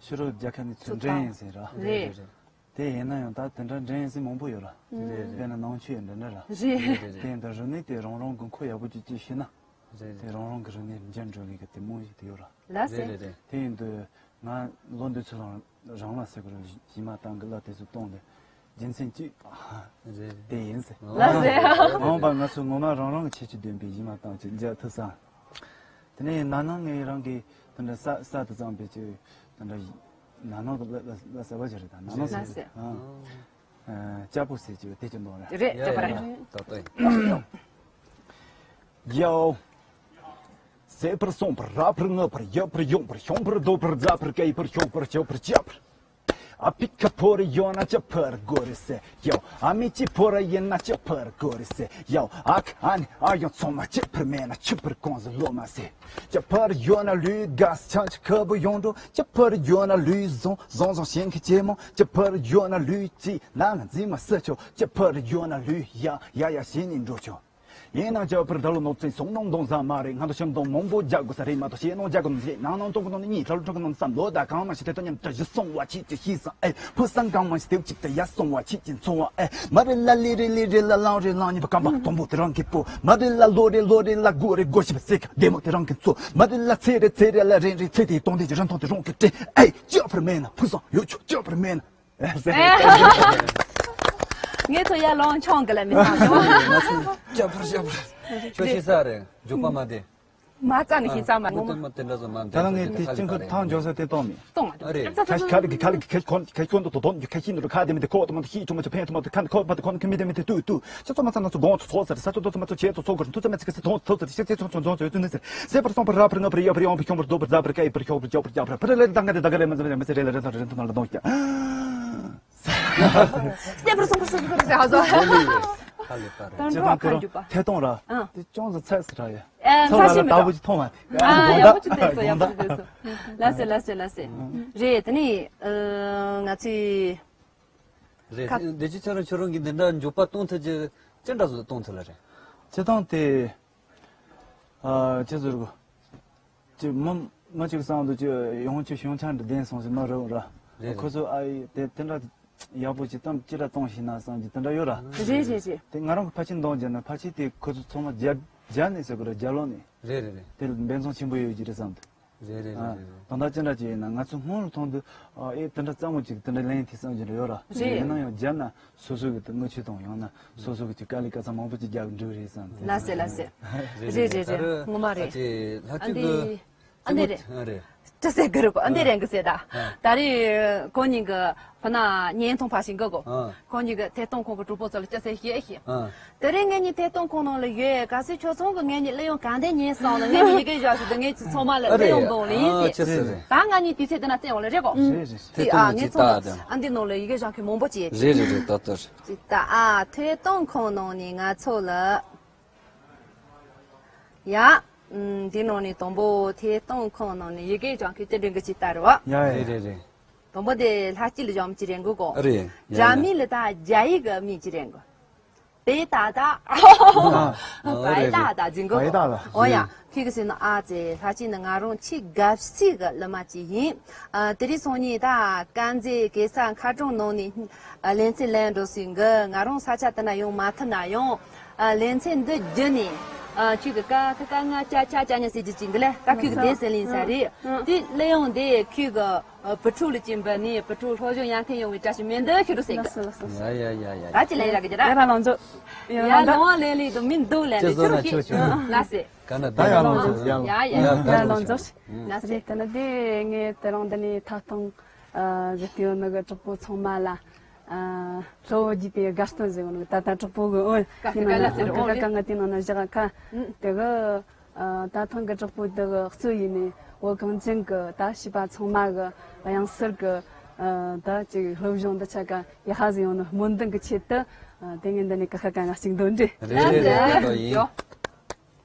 ཕྱི་རོལ་རྒྱལ་ཁབ་ནས་ཚུར་འདྲེན་ཡིན་ཟེར་ར། རེད། དེ་ཡིན་ན་ཡང་ད་དེ་འདྲ་འདྲེན་ཡིན་ཟེར་མང་པོ་ཡོད་ར། རེད་རེད། དཔེར་ན་ནང་ཆོས་ཡང་འདི་འདྲ་ར། རེད་རེད། དེ་ཡིན་དུས་རིག་གནས་དེ་རང་རང་དགོས་མཁོ་ཡག་པོ་ཅིག་ཅིག་ཤེས་ན། རེད་རེད། དེ་རང་རང་གི་རིག་གནས་འགྱུར་འགྲོ་གི་གི་དེ་མོ་ཞིག་དེ་ཡོད་ར། ལགས་སེ། རེད་རེད་རེད། དེ་ཡིན་དུས་ང་ལོ་འདི་ཚོ་རང་རང་ལ་ཟེར་གི་རེད། གཞས་མ་བཏང་གི་གླ་དེ་ཚོ་གཏོང་དེ། རྒྱུ་མཚན་གཅིག་རེད། དེ་ཡིན་ཟེར། ལགས་སེ། མ་འོངས་པར་ང་ཚོ་ངོ་མ་རང་རང་གི་ཁྱད་ཆོས་ལྡན་པའི་གཞས་མ་བཏང་ཅིག་མཇལ་ཐུབ་ས། དེ་ནས་ན་ནིང་ངས་རང་གི་དེ་འདྲ་ས་ས་དུ་བརྩམས་པའི་ཅིག་དེ་འདྲ་ན་ནིང་གི་ལ་ལ་ལ་གསར་པ་ཞིག་རེད། ད་ན་ནིང་ཟེར། ལགས་སེ། ཨ། ཨ། ལྕགས་པོ་ཟེར་ཅིག་དེ་ཅི་འདོན་རེད། རེད། ལྕགས་པོ་རེད། ད་ལྟ་ཡིན། ཡའོ། ཟད་པར་སོང་བར་རག་པར་ངུ་བར་ཡོད་པར་ཡོང་བར་ཤོང་བར་རྡོ་བར་རྫ་བར་སྐེད་པར་ཤོག་པར་ཆོག་པར་བྱ་བར། ཨ་ཕི་ཁ་ཕོར་ཡོད་ན་ཅི་ཕར་དགོས་རེད་ཟེར་ཡའོ། ཨ་མི་ཅི་ཕོར་ཡིན་ན་ཅི་ཕར་དགོས་རེད་ཟེར་ཡའོ། ཨ་ཁ་ཨ་ནི་ཨ་ཡང་ཚང་མ་ཅི་ཕར་མེད་ན་ཆི་ཕར་གོང་ཟི་ལོ་མ་ཟེར། ཅི་ཕར་ཡོད་ན་ལུས་དགའ་ཆང་ཆི་ཁ་བུ་ཡོང་འགྲོ། ཅི་ཕར་ཡོད་ན་ལུས་བཟང་བཟང་བཟང་ཞིང་གི་ཇེ་མང་། ཅི་ཕར་ཡོད་ན་ལུས་ཅི་ན་ང་འཛིན་མ་སི་ཆོག་ཅི་ཕར་ཡོད་ན་ལུས་ཡ་ཡ་ཡ་ཞེས་ནི་འགྲོ་ཆོག་ཡིན་ནའང་ཅི་ཕར་ད་ལོ་ནོར་བཙན་སོང་ནོ་འདོང་ཟ་མ་རེད། ང་ཚོ་ཤམ་འདོང་མང་པོ་རྒྱག་དགོས་ས་རེད་མ་གཏོགས་ཞེད་སྣང་རྒྱག་དགོས་ནོ་ཞེད་སྣང་སྣང་སྟོང་གི་ནང་ནས་གཉིད་ཁྲ་ལོ་ཁྲ་གི་ནང་བསམ་བློ་དང་གང་མ་ཞིག་དེ་ལྟ་མཉམ་དུ་གཞི་སོང་བ་ཆེད་དུ་ཤེས་སང་ཨེ་ཕུ་སང་གང་མ་ཞིག་དེ་གཅིག་ཏུ་ཡ་སོང་བ་ཆེད་ཀྱི་འཚོ་བ་ཨེ་མ་རེད་ལ་ལི་རེད་ལི་རེད་ལ་ལང་རེད་ལང་གཉིས་པ་སྐམ་པ་དང་པོ་དེ་རང་གི་པོ་མ་རེད་ལ་ལོ་རེད་ལོ་རེད་ལ་སྒོ་རེད་སྒོ་ཞིག་པ་སེ་ཀ་བདེ་མོ་དེ་རང་གི་མཚོ་མ་རེད་ལ་ཚེ་རེད་ཚེ་རེད་ལ་རེད་རེད་ཚེ་དེའི་སྟོང་དེ་ཀྱི་རིན་ཐང་དེ་རང་གི་སྤྲད་ཨེ་ཅི་ཕར་མེད་ན་ཕུ་སང་ཡོད་ཆོག་ཅི་ཕར་མེད་ན། ངས་ཚོ་ཡར་ལོངས་མཆོང་གི་ལ་མི་སང་ཡོང་། ཅ་ཕར་ཅ་ཕར། ཁྱོད་ཤེས་ས་རེད། འཇུག་པ་མ་བདེ། མ་རྩ་ནས་ཤེས་ས་མ་རེད། ངོ་མ་དེ་འདྲ་ཟེར་མ་འདྲ། ད་ལ་ངས་དེ་སྤྱི་འཁོར་ཐང་འཇོག་ས་དེ་གཏོང་མེད། གཏོང་མ་ཐུབ། ཨ་རེད། ཁ་ཁ་ལི་ཁ་ལི་ཁ་ཁོན་ཁ་ཁོན་དུ་དོ་དོན་ཁ་ཤིན་དུ་ཁ་དེ་མི་དེ་ཁོ་དུ་མ་དུ་ཤི་ཐུ་མ་ཆོ་ཕན་ཐུ་མ་དུ་ཁ་ཁོ་པ་དུ་ཁོན་ཁི་མི་དེ་མི་དེ་ཏུ་ཏུ་ཆ་ཚོ་མ་ཚ་ན་ཚོ་གོང་ཚོ་ཚོ་ཟེར་ས་ཚོ་དོ་ཚོ་མ་ཚོ་ཆེ་ཚོ་ཚོ་གོ་རུ་ཐུ་ཚོ་མ་ཚི་ཁ་སི་ཐོང་ཚོ་ཚོ་ཤི་ཚེ་ཚོ་ཚོ་ཚོ་ཚོ་ཚོ་ནི་ཟེར། ཟད་པར་སོང་བར་ར་ཕར་ང་ཕར་ཡ་ཕར་ཡོང་ཕར་ཤོང་བར་རྡོ་བར་རྫ་བར་སྐེད་ཡི་ཕར་ཤོག་བར་ཅོག་བར་ཅོག་བར་ཕར་ལས་ལས་དང་ག་དེ་དང་ག་ལས་མ་ཟེར་མ་ཟེར་རེ་ལ་རེ་ཐང་རེ་ཐང་ལ་གཏོང་བྱ། སྟེ་བར་སོང་བར་སོང་བར་ཟེར་ཧ་ཟོ། ཧ་ལས་པ་རེད། དོན་ཅི་གྲོགས་དང་ཁ་དེ་འཇུག་པ། ཐད་གཏོང་ར། ཨ། དེ་ཅུང་ཟད་ཚད་སུ་ར་ཡ། ཨ། ཚོ་ལ་ལ་ལྟ་བུ་ཅི་མཐོང་བ་དེ། ཨ། ཡག་པོ་ཅི་བསྡད་སོ་ཡག་པོ་ཅི་བསྡད་སོ། ལ་སེ་ལ་སེ་ལ་སེ། རེད་དེ་ནི་ང་ཚོས། རེད། ཁ། འདི་ཅི་ཁྱོད་རང་ཁྱོད་རང་གིས་འདི་འདྲ་འཇུག་པ་གཏོང་ཐུབ་ཀྱི་ཅི་འདྲ་བཟོ་གཏོང་ཐུབ་ལ་རེད། ཅི་གཏོང་དེ། ཨ། ཅི་ཟེར་གོ་ཅི་མི་མི་གཅིག་བསམ་དུ་ཅི་ཡོང་ཆུ་བྱུང་ཆ་འདྲ་ལྡན་སོང་ཟེར་མ་རེད་ར། རེད། ཁོ་ཚོ་ཨ་ཡི་དེ་དེ་འདྲ་ཡག་པོ་ཅི་གཏམ་ཅི་འདྲ་གཏོང་ཤེས་ན་བསམ་གྱི་དེ་འདྲ་ཡོད་ར། རེད་རེད་རེད། དེ་ང་རང་གི་ཕལ་ཆེར་འདོན་རྒྱུ་ན་ཕལ་ཆེར་དེ་ཁོ་ཚོ་ཚང་མ་རྒྱ་རྒྱ་ནས་ཟེར་གོ་ར་རྒྱ་ལོ་ནས། རེད་རེད་རེད། དེ་འབད་བརྩོན་ཆེན་པོ་ཡོད་ཀྱི་རེད་བསམ་དུ། རེད་རེད། ཨ། རེད་རེད། ད་ལྟ་ཅི་འདྲ་ཅིག་ཡིན་ན་ང་ཚོ་སྔོན་ལ་མཐོང་དུས་ཨ་ཨེ་དེ་འདྲ་རྩ་མོ་ཅིག་དེ་འདྲ་ལེན་ཐེ་བསམ་གྱི་འདྲ་ཡོད་ར། རེད། ཡིན་ན་ཡང་རྒྱབ་ན་སོ་སོ་གི་དེ་དངུལ་ཆུ་དང་ཡང་ན་སོ་སོ་གི་ཅིག་དཀའ་ལས་ཀ་ཚ་མང་པོ་ཅིག་རྒྱག་འགྲོ་རེད་བསམ་དེ། ལ་སེ་ལ་སེ། རེད་རེད་རེད། ངོ་མ་རེད། ཨ་ཅེ་ལྷ་ཨ་ཅེ་འདི་གི་ཨ་འདི་རེད། ཨ་རེད། ཅི་ཟེར་གི་རེད་པ། ཨ་འདི་རེད་གི་ཟེར་ད། ཨ། ད་རེས་ཁོ་གཉིས་གི་ཕ་ན་བརྙན་ཐུང་ཕར་ཞིག་འགོ་གོ་ཨ། ཁོ་གཉིས་ཀྱི་ཐད་གཏོང་ཁང་གི་གྲོགས་པོ་ཚོ་ལ་སྐྱ་སེར་བཤད་ཤིག་ཨ། དེ་རིང་ངེད་གཉིས་ཐད་གཏོང་ཁང་ནང་ལ་ཡོད། གལ་སྲིད་ཁྱོད་ཚང་གི་ངེད་གཉིས་གླུ་དབྱངས་ག་འདྲ་ཉན་སོང་ན་ངེད་གཉིས་ཡི་གེ་བཞག་ཞིག་ཏུ་ངེད་ཀྱི་ཚང་མ་ལ་ཨ་གླུ་རེད། དབྱངས་འདོན་ལ་ཡིན་ཨ་ཟེར། ཅི་ཟེར་རེད། ད་ང་གཉིས་དུས་ཚོད་དེ་ན་བཙལ་འོང་ལ་རེད་གོ་རེད་རེད། དེ་ཐད་ཨ་གཏོང་ངེད་ཅིག་ཚང་ལ་ད་ཨ་འདི་ནང་ལ་ཡི་གེ་བཞག་མཁན་མང་པོ་ཅིག་རེད་རེད་རེད། ད་ལྟར་ཅིག་ད་ཨ་ཐད་གཏོང་ཁང་ནང་ནས་ང་ཚོ་ལ། ཡ། ཨུམ། འདི་ནང་ནས་དང་པོ་ཐད་གཏོང་ཁང་ནང་ནས་ཡི་གེ་སྦྱང་མཁན་སྤྱི་འགྲིམ་གི་ཅིག་ལྟ་རེད་བ། ཡ་ཡ། རེད་རེད་རེད། དང་པོ་དེ་ལྷ་སྐྱིད་ལ་སྦྱང་མི་ཅིག་རེད་འགོ་གོ་རེད། ཡ་ཡ། རྒྱ་མི་ལ་ད་རྒྱ་ཡིག་གི་མི་ཅིག་རེད་འགོ་པེ་ད་ད། ཨ། པེ་ད་ད་ཟེར་འགོ་གོ་པེ་ད་ད། འོ་ཡ། ཁྱེད་ཀྱི་ཟེར་ན་ཨ་ཙེ་ལྷ་སྐྱིད་ནི་ང་རང་ཆེས་དགའ་སྐྱིད་གི་གླུ་མ་ཅིག་ཡིན། ཨ། དེ་རིང་སང་ཉིན་ད་དཀར་མཛེས་གེ་སར་མཁར་གྲོང་ནང་ནས་ཨ་ལེ་ཚན་ལེན་འགྲོ་སྲིད་གི། ང་རང་ས་ཆ་དེ་ན་ཡོང་མ་ཐུབ་ན་ཡང་། ཨ། ལེ་ཚན་འདི་བརྒྱུད་ནས། ཨ། ཁྱོད་ཀྱི་ཀ་ཁ་ག་ང་ཅ་ཆ་ཅ་ཉ་ཟེར་རྒྱུ་ཅིག་འདི་ལས་ཀ་ཁྱོད་ཀྱི་དེ་ཟེར་ལིན་ས་རེད། དེ་གླུ་དབྱངས་དེ་ཁྱོད་ཀྱི་བུ་ཕྲུག་ལ་ཅིག་འབུལ་ནས་བུ་ཕྲུག་སློབ་སྦྱོང་ཡར་ཐོན་ཡོང་བའི་བཀྲ་ཤིས་སྨོན་འདུན་ཞུ་རོགས་ཟེར་གི། ལགས་སོ་ལགས་སོ། ཡ་ཡ་ཡ་ཡ། ད་ཅི་ལས་རག་གི་ར། ཡ་ར་ལོངས་སྤྱོད། ཡ་ཡ་ལོངས་ལ་ལེན་ལེན་དུ་མི་འདུག་ལས་ལས་ཅི་ཁྱོད་རོགས་ཁྱོད་ཁྱོད། ལགས་སེ། ག་ན་ད་ཡ་ལོངས་སྤྱོད། ཡ་ཡ་ཡ། ཡ་ལོངས་སྤྱོད། ལགས་སེ། དེ་ནི་དེ་ངས་དེ་རིང་འདི་ནས་ཐད་གཏོང་གི་སྟེང་ནི་གི་གྲོགས་པོ་ཚང་མ་ལ། ཨ། གཙོ་བོ་རྒྱུད་པའི་དགའ་སྟོན་ཟེར་བ་ནི་ད་ལྟ་གྲོགས་པོ་གི་འོ་ཡིན་ན་ན་ང་དེ་ནང་ན་བཞག་ཁ་དེ་གི་ཨ། ད་ཐེངས་གི་གྲོགས་པོ་དེ་གི་གཙོ་ཡིན་ནི་བོད་གངས་ཅན་གི་ད་བྱིས་པ་ཚང་མ་གི་དབྱངས་གསལ་གི་ཨ། ད་ཅིག་སློབ་སྦྱོང་འདི་ཆ་ག་ཡག་ཧ་ཟིག་ཡོང་ནི་སྨོན་འདུན་གི་ཆེད་དུ་ཨ། དེ་ངས་འདི་ནས་ཀ་ཁ་ག་ང་གཅིག་འདོན་འདྲི། རེད་རེད་རེད། ཡོ།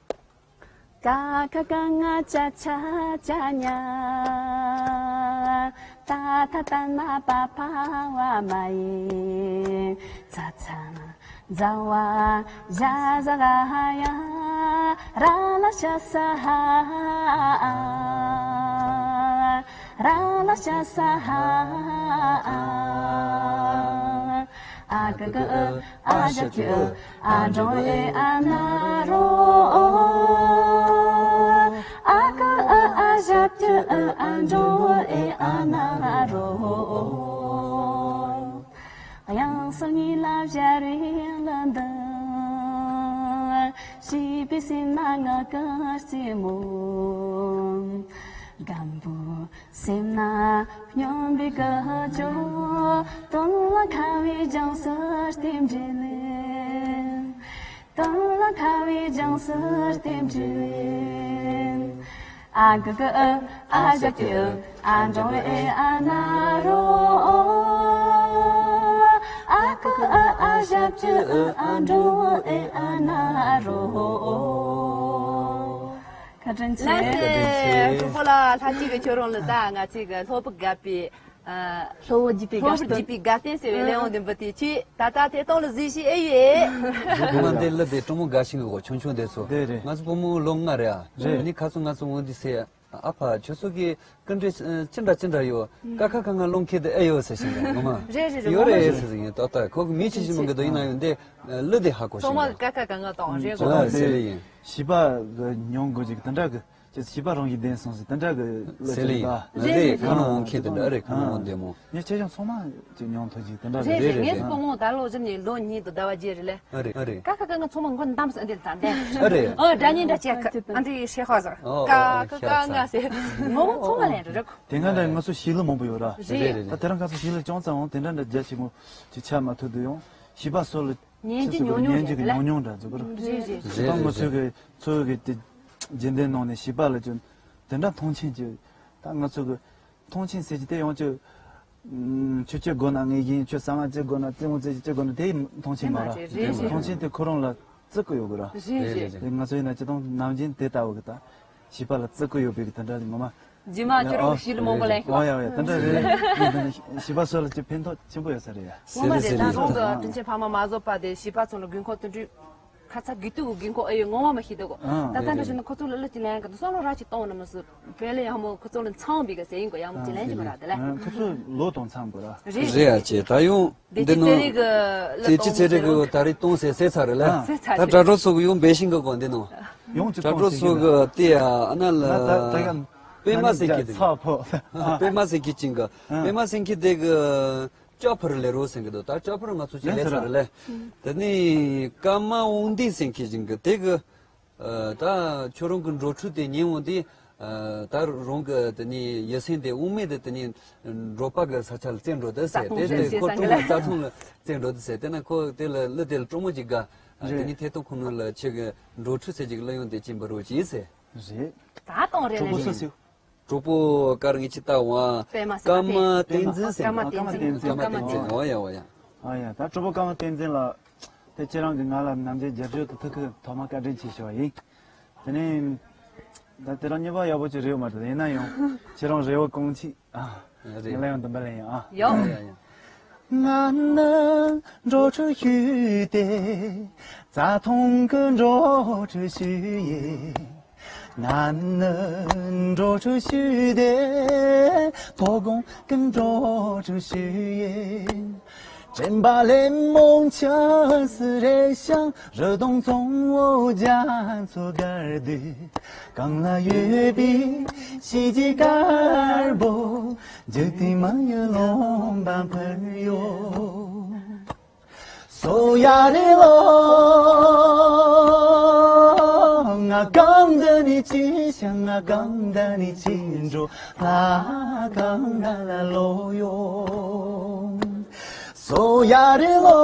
ཀ་ཁ་ག་ང་ཅ་ཆ་ཅ་ཉ། ཏ་ཐ་ད་ན་པ་ཕ་བ་མ་ཡེ། ཚ་ཚ་ཛ་བ་ཞ་ཟ་ག་ཧ་ཡ། ར་ལ་ཤ་ས་ཧ་ཨ། ར་ལ་ཤ་ས་ཧ་ཨ། ཨ་ཀ་ཀི་ཨི་ཨ་ཞ་ཀྱི་ཨི་ཨ་འགྲོ་ཨེ་ཨ་ན་རོ། ཨ་ཀི་ཨི་ཨ་ཞ་ཀྱི་ཨི་ཨ་འགྲོ་ཨེ་ཨ་ན་རོ། དབྱངས་སོ་གཉིས་ལ་སྦྱར་བའི་གླུ་འདི། བྱིས་པའི་སེམས་ན་ངག་གི་རྩེད་མོ། སྒམ་པོའི་སེམས་ན་སྙོམས་པའི་ཀུ་ཅོ། དོན་ལ་ཁ་བའི་ལྗང་སུ་རྟེན་འབྲེལ། དོན་ལ་ཁ་བའི་ལྗང་སུ་རྟེན་འབྲེལ། ཨ་གུ་གུ་ཨ་ཨ་ཞབས་ཀྱུ་ཨ་འགྲོ་ཨེ་ཨ་ན་རོ། ཨ་གུ་གུ་ཨ་ཨ་ཞབས་ཀྱུ་ཨ་འགྲོ་ཨེ་ཨ་ན་རོ། བཀའ་དྲིན་ཆེ། ལགས་སེ། གྲོགས་པོ་ལགས་ལྷ་སྐྱིད་ཀྱིས་ཁྱོད་རང་ལ་ད་ང་ཚོའི་གི་ལྷོ་པོ་དགའ་པའི། ཨ། ལྷོ་བོ་རྒྱུད་པའི་ལྷོ་བོ་དགའ་སྟོན། རྒྱུད་པའི་དགའ་སྟོན་ཟེར་བའི་གླེང་བ་འདི་འབུལ་ཏེ་ཁྱེད་ད་ལྟ་ཐད་གཏོང་ལ་གཟིགས་ཤིག་ཨེ་ཡོད། སྒོ་མ་འདི་ལ་དེ་གྲོགས་མོ་དགའ་ཞིང་གི་གོ་ཆུང་ཆུང་དེ་ཚོ། རེད་རེད། ང་ཚོ་བུ་མོ་ལོ་ལྔ་རེད་ཨ། རེད། ཨ་ནི་ཁ་སང་ང་ཚོ་འོང་དུས་ཟེར། ཨ་ཕ་ཁྱོད་ཚོ་གི་སྐུ་མགྲོན་ཅི་འདྲ་ཅི་འདྲ་ཡོད། ཀ་ཁ་ག་ང་སློང་མཁན་དེ་ཨེ་ཡོད་ཟེར་བཞིན་གི་ངོ་མ། རེད་རེད་རེད། ཡོད་ངོ་མ་རེད་རེད། ཟེར་ཟིན་ཡིན་ཏག་ཏག་ཁོ་གི་མི་ཆེ་ཞིག་མང་གི་དོ་ཡིན་ན་ཡང་འདི་གླུ་དེ་ཧ་གོ་ཚང་ཞིང་མ་གི་ཀ་ཁ་ག་ང་གཏོང་རེད་གོ། ཨ་ཟེར་ལེ་ཡིན། བྱིས་པ་གི་མྱོང་དགོས་ཅིག་དེ་འདྲ་གི་ཅི་བྱིས་པ་རང་གི་བདེན་སོང་ཟིག་དེ་འདྲ་གི་ལ་ཟེར་ལེ་ཅིག་ཡིན། ལ། ཟེར་ལེ་ཁ་ནང་འོང་མཁན་དེ་འདྲ་རེད། ཁ་ནང་འོང་བདེ་མོ། ངས་ཁྱེད་ཅག་ཚང་མ་ཅིག་མྱོང་ཐུབ་ཅིག་དེ་འདྲ་རེད་རེད་རེད། ངས་རེད། སྤོ་མོ་ད་ལོ་གཞི་ནས་ལོ་གཉིས་དང་ཟླ་བ་བརྒྱད་རེད་ལེ། ཨ་རེད་ཨ་རེད། ཀ་ཁ་ག་ང་ཚང་མ་མགོ་འདམ་ཟིན་འདི་ཙམ་དེ། ཨ་རེད། ཨ་འདྲ་ཉིན་འདྲ་བྱས་ཨ་འདི་ཧྲེ་ཧོ་ཟེར། ཨོ་ཀ་ཨོ་ཀ་ཀ་ང་ཟེར། ངོ་མ་ཚང་མ་ལན་རེད་རེད། དེ་སྔ་འདྲ་ང་ཚོ་ཤི་ལི་མང་པོ་ཡོད་ར། རེད་རེད། ད་དེ་རང་ཁ་ཚོ་ཤི་ལི་ཅུང་ཙམ་འོང་དེ་འདྲ་འདྲ་རྒྱ་ཆེ་མོ་ཅིག་ཆ་མ་ཐུབ་དུ་ཡོང་བྱིས་པ་སོ་ལ། ཉན་རྒྱུ་ཆི་ཟེར་དགོས། ཉུང་ཉུང་ཉན་རྒྱུ་རེད་གི་ལ། ཉུང་ཉུང་འདྲ་ཟེར་གི་རེད། རེད་རེད། ད་ང་ཚོའི་གི་ཚོའི་གི་དེ་རྗེས་འདེད་ནང་ནས་བྱིས་པ་ལ་ཅིག་དེ་འདྲ་མཐོང་ཆེན་གྱི་ད་ང་ཚོ་གི་མཐོང་ཆེན་ཟེར་གྱི་དེ་ཡོང་ཅིག་ཁྱོད་ཅི་དགོས་ན་ངས་ཡིན། ཁྱོད་གསང་བ་ཅི་དགོས་ན་རྩེད་མོ་རྩེ་ཅི་དགོས་ན་དེ་མཐོང་ཆེན་མ་ར། རེད་རེད། མཐོང་ཆེན་དེ་ཁོ་རང་ལ་བརྩི་གི་ཡོད་གི་ར། རེད་རེད། དེ་ང་ཚོ་ཡིན་ན་སྤྱི་བཏང་ནམ་རྒྱུན་དེ་ལྟ་བུ་གི་ད་བྱིས་པ་ལ་བརྩི་གི་ཡོད་པའི་གི་དེ་འདྲ་ངོ་མ། རྗེས་མ་ཁྱོད་རང་གི་ཤི་ལི་མང་པོ་ལེན་ཤོག་ཨོ་ཡ་ཡ་དེ་འདྲ་རེད། བྱིས་པ་སོ་ལ་ཅི་ཕན་ཐོགས་ཆེན་པོ་ཡོད་ས་རེད་ཡ། ངོ་མ་རེད། ད་རུང་གི་དྲིན་ཆེན་ཕ་མ་མ་བཟོད་པ་དེ་བྱིས་པ་ཚོ་ལ་དགོས་མཁོ་དེ་འདྲ། ཁ་ཚ་དགོས་གཏུག་གི་དགོས་མཁོ་ཨེ་ཡོད་ངོ་མ་མ་ཤེས་འདུག་གོ། ཨ། ད་ལྟ་འདྲ་བྱས་ན་ཁོ་ཚོ་ལ་གླུ་ཅིག་ལེན་གི་འདུག་བསམ་བློ་ར་ཅིག་གཏོང་ན་མི་སྲིད། དཔེ་ལ་ཡག་མོ་ཁོ་ཚོ་ལ་འཚམ་པའི་གི་ཟེར་ཡིན་གོ། ཡག་མོ་ཅིག་ལེན་གྱི་མ་རག་དེ་ལ། ཁོ་ཚོ་ལོ་དང་འཚམ་དགོས་ར། རེད། རེད་ཡ་ཅེ་ད་ཡོང་། བདེ་འདི་སྐྱིད་ནང་ཚེ་རིང་གི་གླུ་བདེ་སྐྱིད་གཏོང་ཚེ་རིང་གི་ཟེར་ད་རེས་གཏོང་ཟེར་ཟེར་ཚར་རེད་ལ། ཨ། ཟེར་ཚར་ད་རེད། དྲ་གྲོགས་ཚོ་གི་ཡོང་འབད་ཤིང་གི་གོ་འདི་ནང་། ཡོང་ཅིག་དྲ་གྲོགས་ཚོ་གི་དེ་ཡ་ཨ་ན་ལ། ད་ད་ད་ག་པད་མ་སེང་གེ་དེ་ཚ་ཕོ། པད་མ་སེང་གེ་ཅིང་གི། ཨ། པད་མ་སེང་གེ་དེ་གི་ལྕགས་ཕུར་ལས་རོགས་ཟེར་གི་འདུག་ད་ལྕགས་ཕུར་ང་ཚོ་ཅིག་ལས་ལས་ཚར་ལས། དེ་ནས་ཀརྨ་དབང་འདུས་ཟེར་མཁན་ཅིང་གི་དེ་གི། ཨ། ད་ཁྱོད་རང་གི་འགྲོ་འཕྲུལ་དེ་ཉན་འོང་དུས། ཨ། ད་རང་གི་དེ་ནས་ཡིད་སེམས་དེ་དབུ་མེད་དེ་དེ་ནས་འབྲོག་པ་གི་ས་ཆ་ལ་བཙན་འགྲོ་དུས་ཟེར། རྩྭ་ཐང་དེ་དེ་ཁོ་ཀྲུང་གོ་རྩྭ་ཐང་ལ་བཙན་འགྲོ་དུས་ཟེར། དེ་ན་ཁོ་དེ་ལ་གླུ་དེ་ལ་གྲོགས་མོ་ཅིག་དགའ། ཨ། དེ་ནས་ཐད་གཏོང་ཁོ་ན་ལ་ཁྱེད་ཀྱི་འགྲོ་འཕྲུལ་ཟེར་ཅིག་གླུ་ཡོང་དེ་ཅིག་འབུལ་རོགས་གྱིས་ཟེར། རེད། ད་གཏོང་རེད་ལ་ནི། གྲོགས་པོ་ཀརྨ་བསྟན་འཛིན་ཟེར། ཀརྨ་བསྟན་འཛིན་ཟེར། ཀརྨ་བསྟན་འཛིན། ཀརྨ་བསྟན་འཛིན། ཨོ་ཡ་ཨོ་ཡ། ཨོ་ཡ། ད་གྲོགས་པོ་ཀརྨ་བསྟན་འཛིན་ལགས། དེ་ཁྱེད་རང་གིས་ང་ལ་ནམ་རྒྱུན་རྒྱབ་སྐྱོར་དེ་ཐུགས་ཁུར་ཐོག་མ་བཀའ་དྲིན་ཆེ་ཞུ་བ་ཡིན། དེ་ནས་ད་དེ་རང་གཉིས་པ་ཡག་པོ་ཅིག་རེད་ཡོད་མ་རེད། ཡིན་ན་ཡང་ཁྱེད་རང་རེ་བ་གང་ཆེ། ཨ། རེད། ངས་ལ་ཡང་འདུན་པ་ལེན་ཡིན་ཨ། ཡོ། ཡ་ཡ་ཡ། ང་ནི་འགྲོ་འཕྲུལ་ཞུས་ཏེ། རྩྭ་ཐང་གི་འགྲོ་འཕྲུལ་ཞུས་ཡིན། ང་ནི་འགྲོ་འཕྲུལ་ཞུས་ཏེ། དོ་དགོང་གི་འགྲོ་འཕྲུལ་ཞུས་ཡིན། དྲན་པ་ལས་རྨོངས་ཆ་སི་རེ་ཞང་རི་དྭགས་གཙང་བོ་རྒྱ་མཚོ་དཀར་དུས། གངས་ལ་ཡོད་པའི་གཤིས་ཀྱི་དཀར་པོ། འཇིག་རྟེན་མ་ཡི་ལོང་བ་འཕུར་ཡོད། སོ་ཡ་རེ་ལོ། ང་གང་འདི་ནས་ཅི་བྱ། ང་གང་འདི་ནས་ཅི་འགྲོ། ལྷ་གང་འདི་ལ་ལོ་ཡོང་། སོ་ཡ་རེ་ལོ།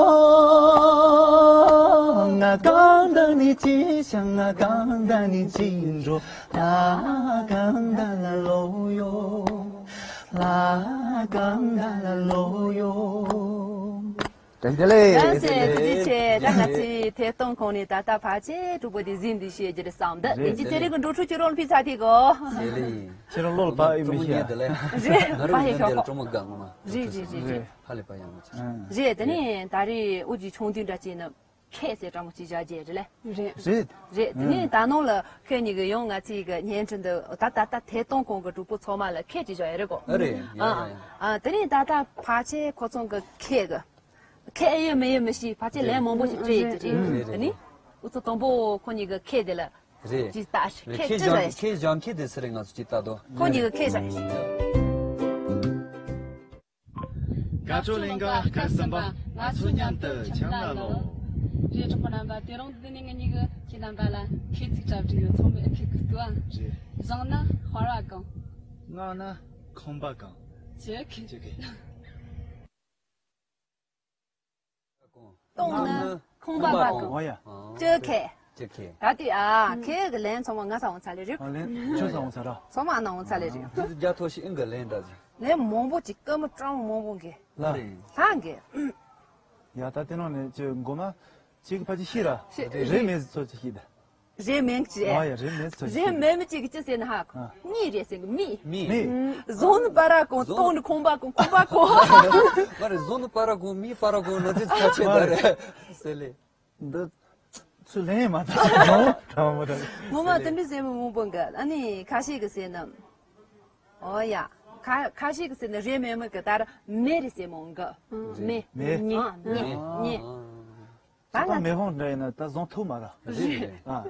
ང་གང་འདི་ནས་ཅི་བྱ། ང་གང་འདི་ནས་ཅི་འགྲོ། ལྷ་གང་འདི་ལ་ལོ་ཡོང་། ལྷ་གང་འདི་ལ་ལོ་ཡོང་། བཀྲ་ཤིས་བདེ་ལེགས། ལགས་སེ། ཐུགས་རྗེ་ཆེ། ད་ང་ཚོའི་ཐད་གཏོང་ཁང་ནས་ད་ལྟ་ཕལ་ཆེར་གྲོགས་པོ་དེ་གཟིགས་འདི་བཤད་རྒྱུ་རེད་བསམ་འདི། རེད། དེ་ཚེ་རིང་གི་འགྲོ་འཕྲུལ་གྱི་རོལ་ཕི་ཚ་ཐིག་གོ། ལེ་ལེ། ཁྱེད་རང་བློ་ལ་བབ་ཨེ་མི་ཤེས། ང་རང་ཡོན་ཏན་ལ་གྲོགས་མོ་དགའ་ངོ་མ། རེད་རེད་རེད་རེད། ཧ་ལས་པ་ཡག་མོ་ཆགས། རེད། དེ་ནས་ད་རེས་ཨུ་ཅི་ཆུང་དུས་འདྲ་བྱས་ན་ཁྱེད་ཟེར་འདྲ་མོ་ཅིག་བཞག་རྒྱུ་རེད་ལེ། རེད། རེད། རེད། དེ་ནས་ད་ནང་ལ་ཁྱེད་གཉིས་ཀྱི་ཡང་ང་ཚོའི་གི་བརྙན་འཕྲིན་འདི་ད་ད་ད་ཐད་གཏོང་ཁང་གི་གྲོགས་པོ་ཚང་མ་ལ་ཁྱེད་ཅིག་བཞག་ཡོད་རེད་གོ། ཨ་རེད། ཡ་ཡ་ཡ། ཨ། དེ་ནས་ད་ལྟ་ཕལ་ཆེར་ཁོ་ཚོ་གི་ཁྱེད་གི་ཁྱེད་ཨེ་ཡོད་མེད་ཡོད་མི་ཤེས། ཕལ་ཆེར་ལན་མང་པོ་ཞིག་སྤྲད་ཡོད་ཀྱི་རེད། རེད་རེད། དེ་ནི་འུ་ཚོ་དང་པོ་ཁོ་གཉིས་ཀྱི་ཁྱེད་དེ་ལ་རེད། ཅིག་ལྟ། རེད། ཁྱེད་ཅི་རེད། ཁྱེད་སྦྱང་ཁྱེད་དེ་སུ་རེད། ང་ཚོ་ཅིག་ལྟ་དོ། ཁོ་གཉིས་ཀྱི་ཁྱེད་རེད། ལྷ་མཆོག་གླིང་ག་སྐལ་བཟང་པ། ང་ཚོ་མཉམ་དུ་འཆམ་ལ་ལོ། རེད། གྲོགས་པོ་རྣམ་པ། དེ་རིང་འདི་ནས་ང་གཉིས་ཀྱིས་ཁྱེད་རྣམ་པ་ལ་ཁྱད་ཚིག་གྲ་སྒྲིག་ཡོད། ཚང་མས་ཨེ་ཁེ་གི་ལྟོས་ཨ། རེད། བཟང་ན་དཔའ་བ་གང་། ངན་ན་ཁང་པ་གང་། ཇོ་ཁེ། ཇོ་ཁེ། སྟོང་ན་ཁང་པ་གང་། ཨོ་ཡ། ཇོ་ཁེ། ཇོ་ཁེ། ད་དུས་ཨ་ཁེ་གི་ལན་ཚང་མ་ང་ས་འོང་ཚར་ལེ་རེད། ཨ་ལན་ཁྱོད་ས་འོང་ཚར་ར། ཚང་མ་ཨ་ན་འོང་ཚར་ལེ་རེད། ཨ་ད་རྒྱ་ཐོ་ཞིག་ཨིན་གི་ལན་འདྲ་ཟིག་ལན་མང་པོ་ཅིག་སྐར་མ་གྲངས་མང་པོ་འགས། ལ་རེད། ལྷ་འགས། ཡ་ད་དེ་ནང་ནས་ཅི་མགོ་མ་ཅིག་ཕ་ཅི་ཤི་ར། ཤི། རེད་མེད་ཚོ་ཅི་ཤི་ད། རེད་མེད་ཅི། ཨ་ཡ་རེད་མེད་ཚོ་ཅི་ཤི། རེད་མེད་མི་ཅིག་ཅི་ཟེར་ན་ཧ་གོ། ཨ། གཉིས་རེད་ཟེར་གི་མི། མི། མི། བཟང་ནི་པ་ར་གོང་། སྟོང་ནི་ཁང་པ་གོང་། ཁང་པ་གོང་། མ་རེད། བཟང་ནི་པ་ར་གོང་། མི་པ་ར་གོང་ན་ཅི་ཁ་ཆེ་ད་རེད་ཟེར་ལེ། འདི་ཚུལ་ལེན་མ་ཐག་ནོ་དྲང་མོ་དྲང་། ངོ་མ་དེ་འདྲ་ཟེར་མི་མང་པོ་འགའ། ཨ་ནི་ཁ་ཤས་ཀྱི་ཟེར་ན། ཨོ་ཡ། ཁ་ཁ་ཤས་ཀྱི་ཟེར་ན་རེད་མེད་མི་གི་ད་ར་མེ་རེད་ཟེར་མོ་འགའ། མེ། མེ། ཉེ། ཨ། ཉེ། ཉེ། ད་ད་ལ་མེ་ཧོང་འདྲ་ཡིན་ན་ད་བཟང་ཐུབ་མ་ར། རེད། ཨ།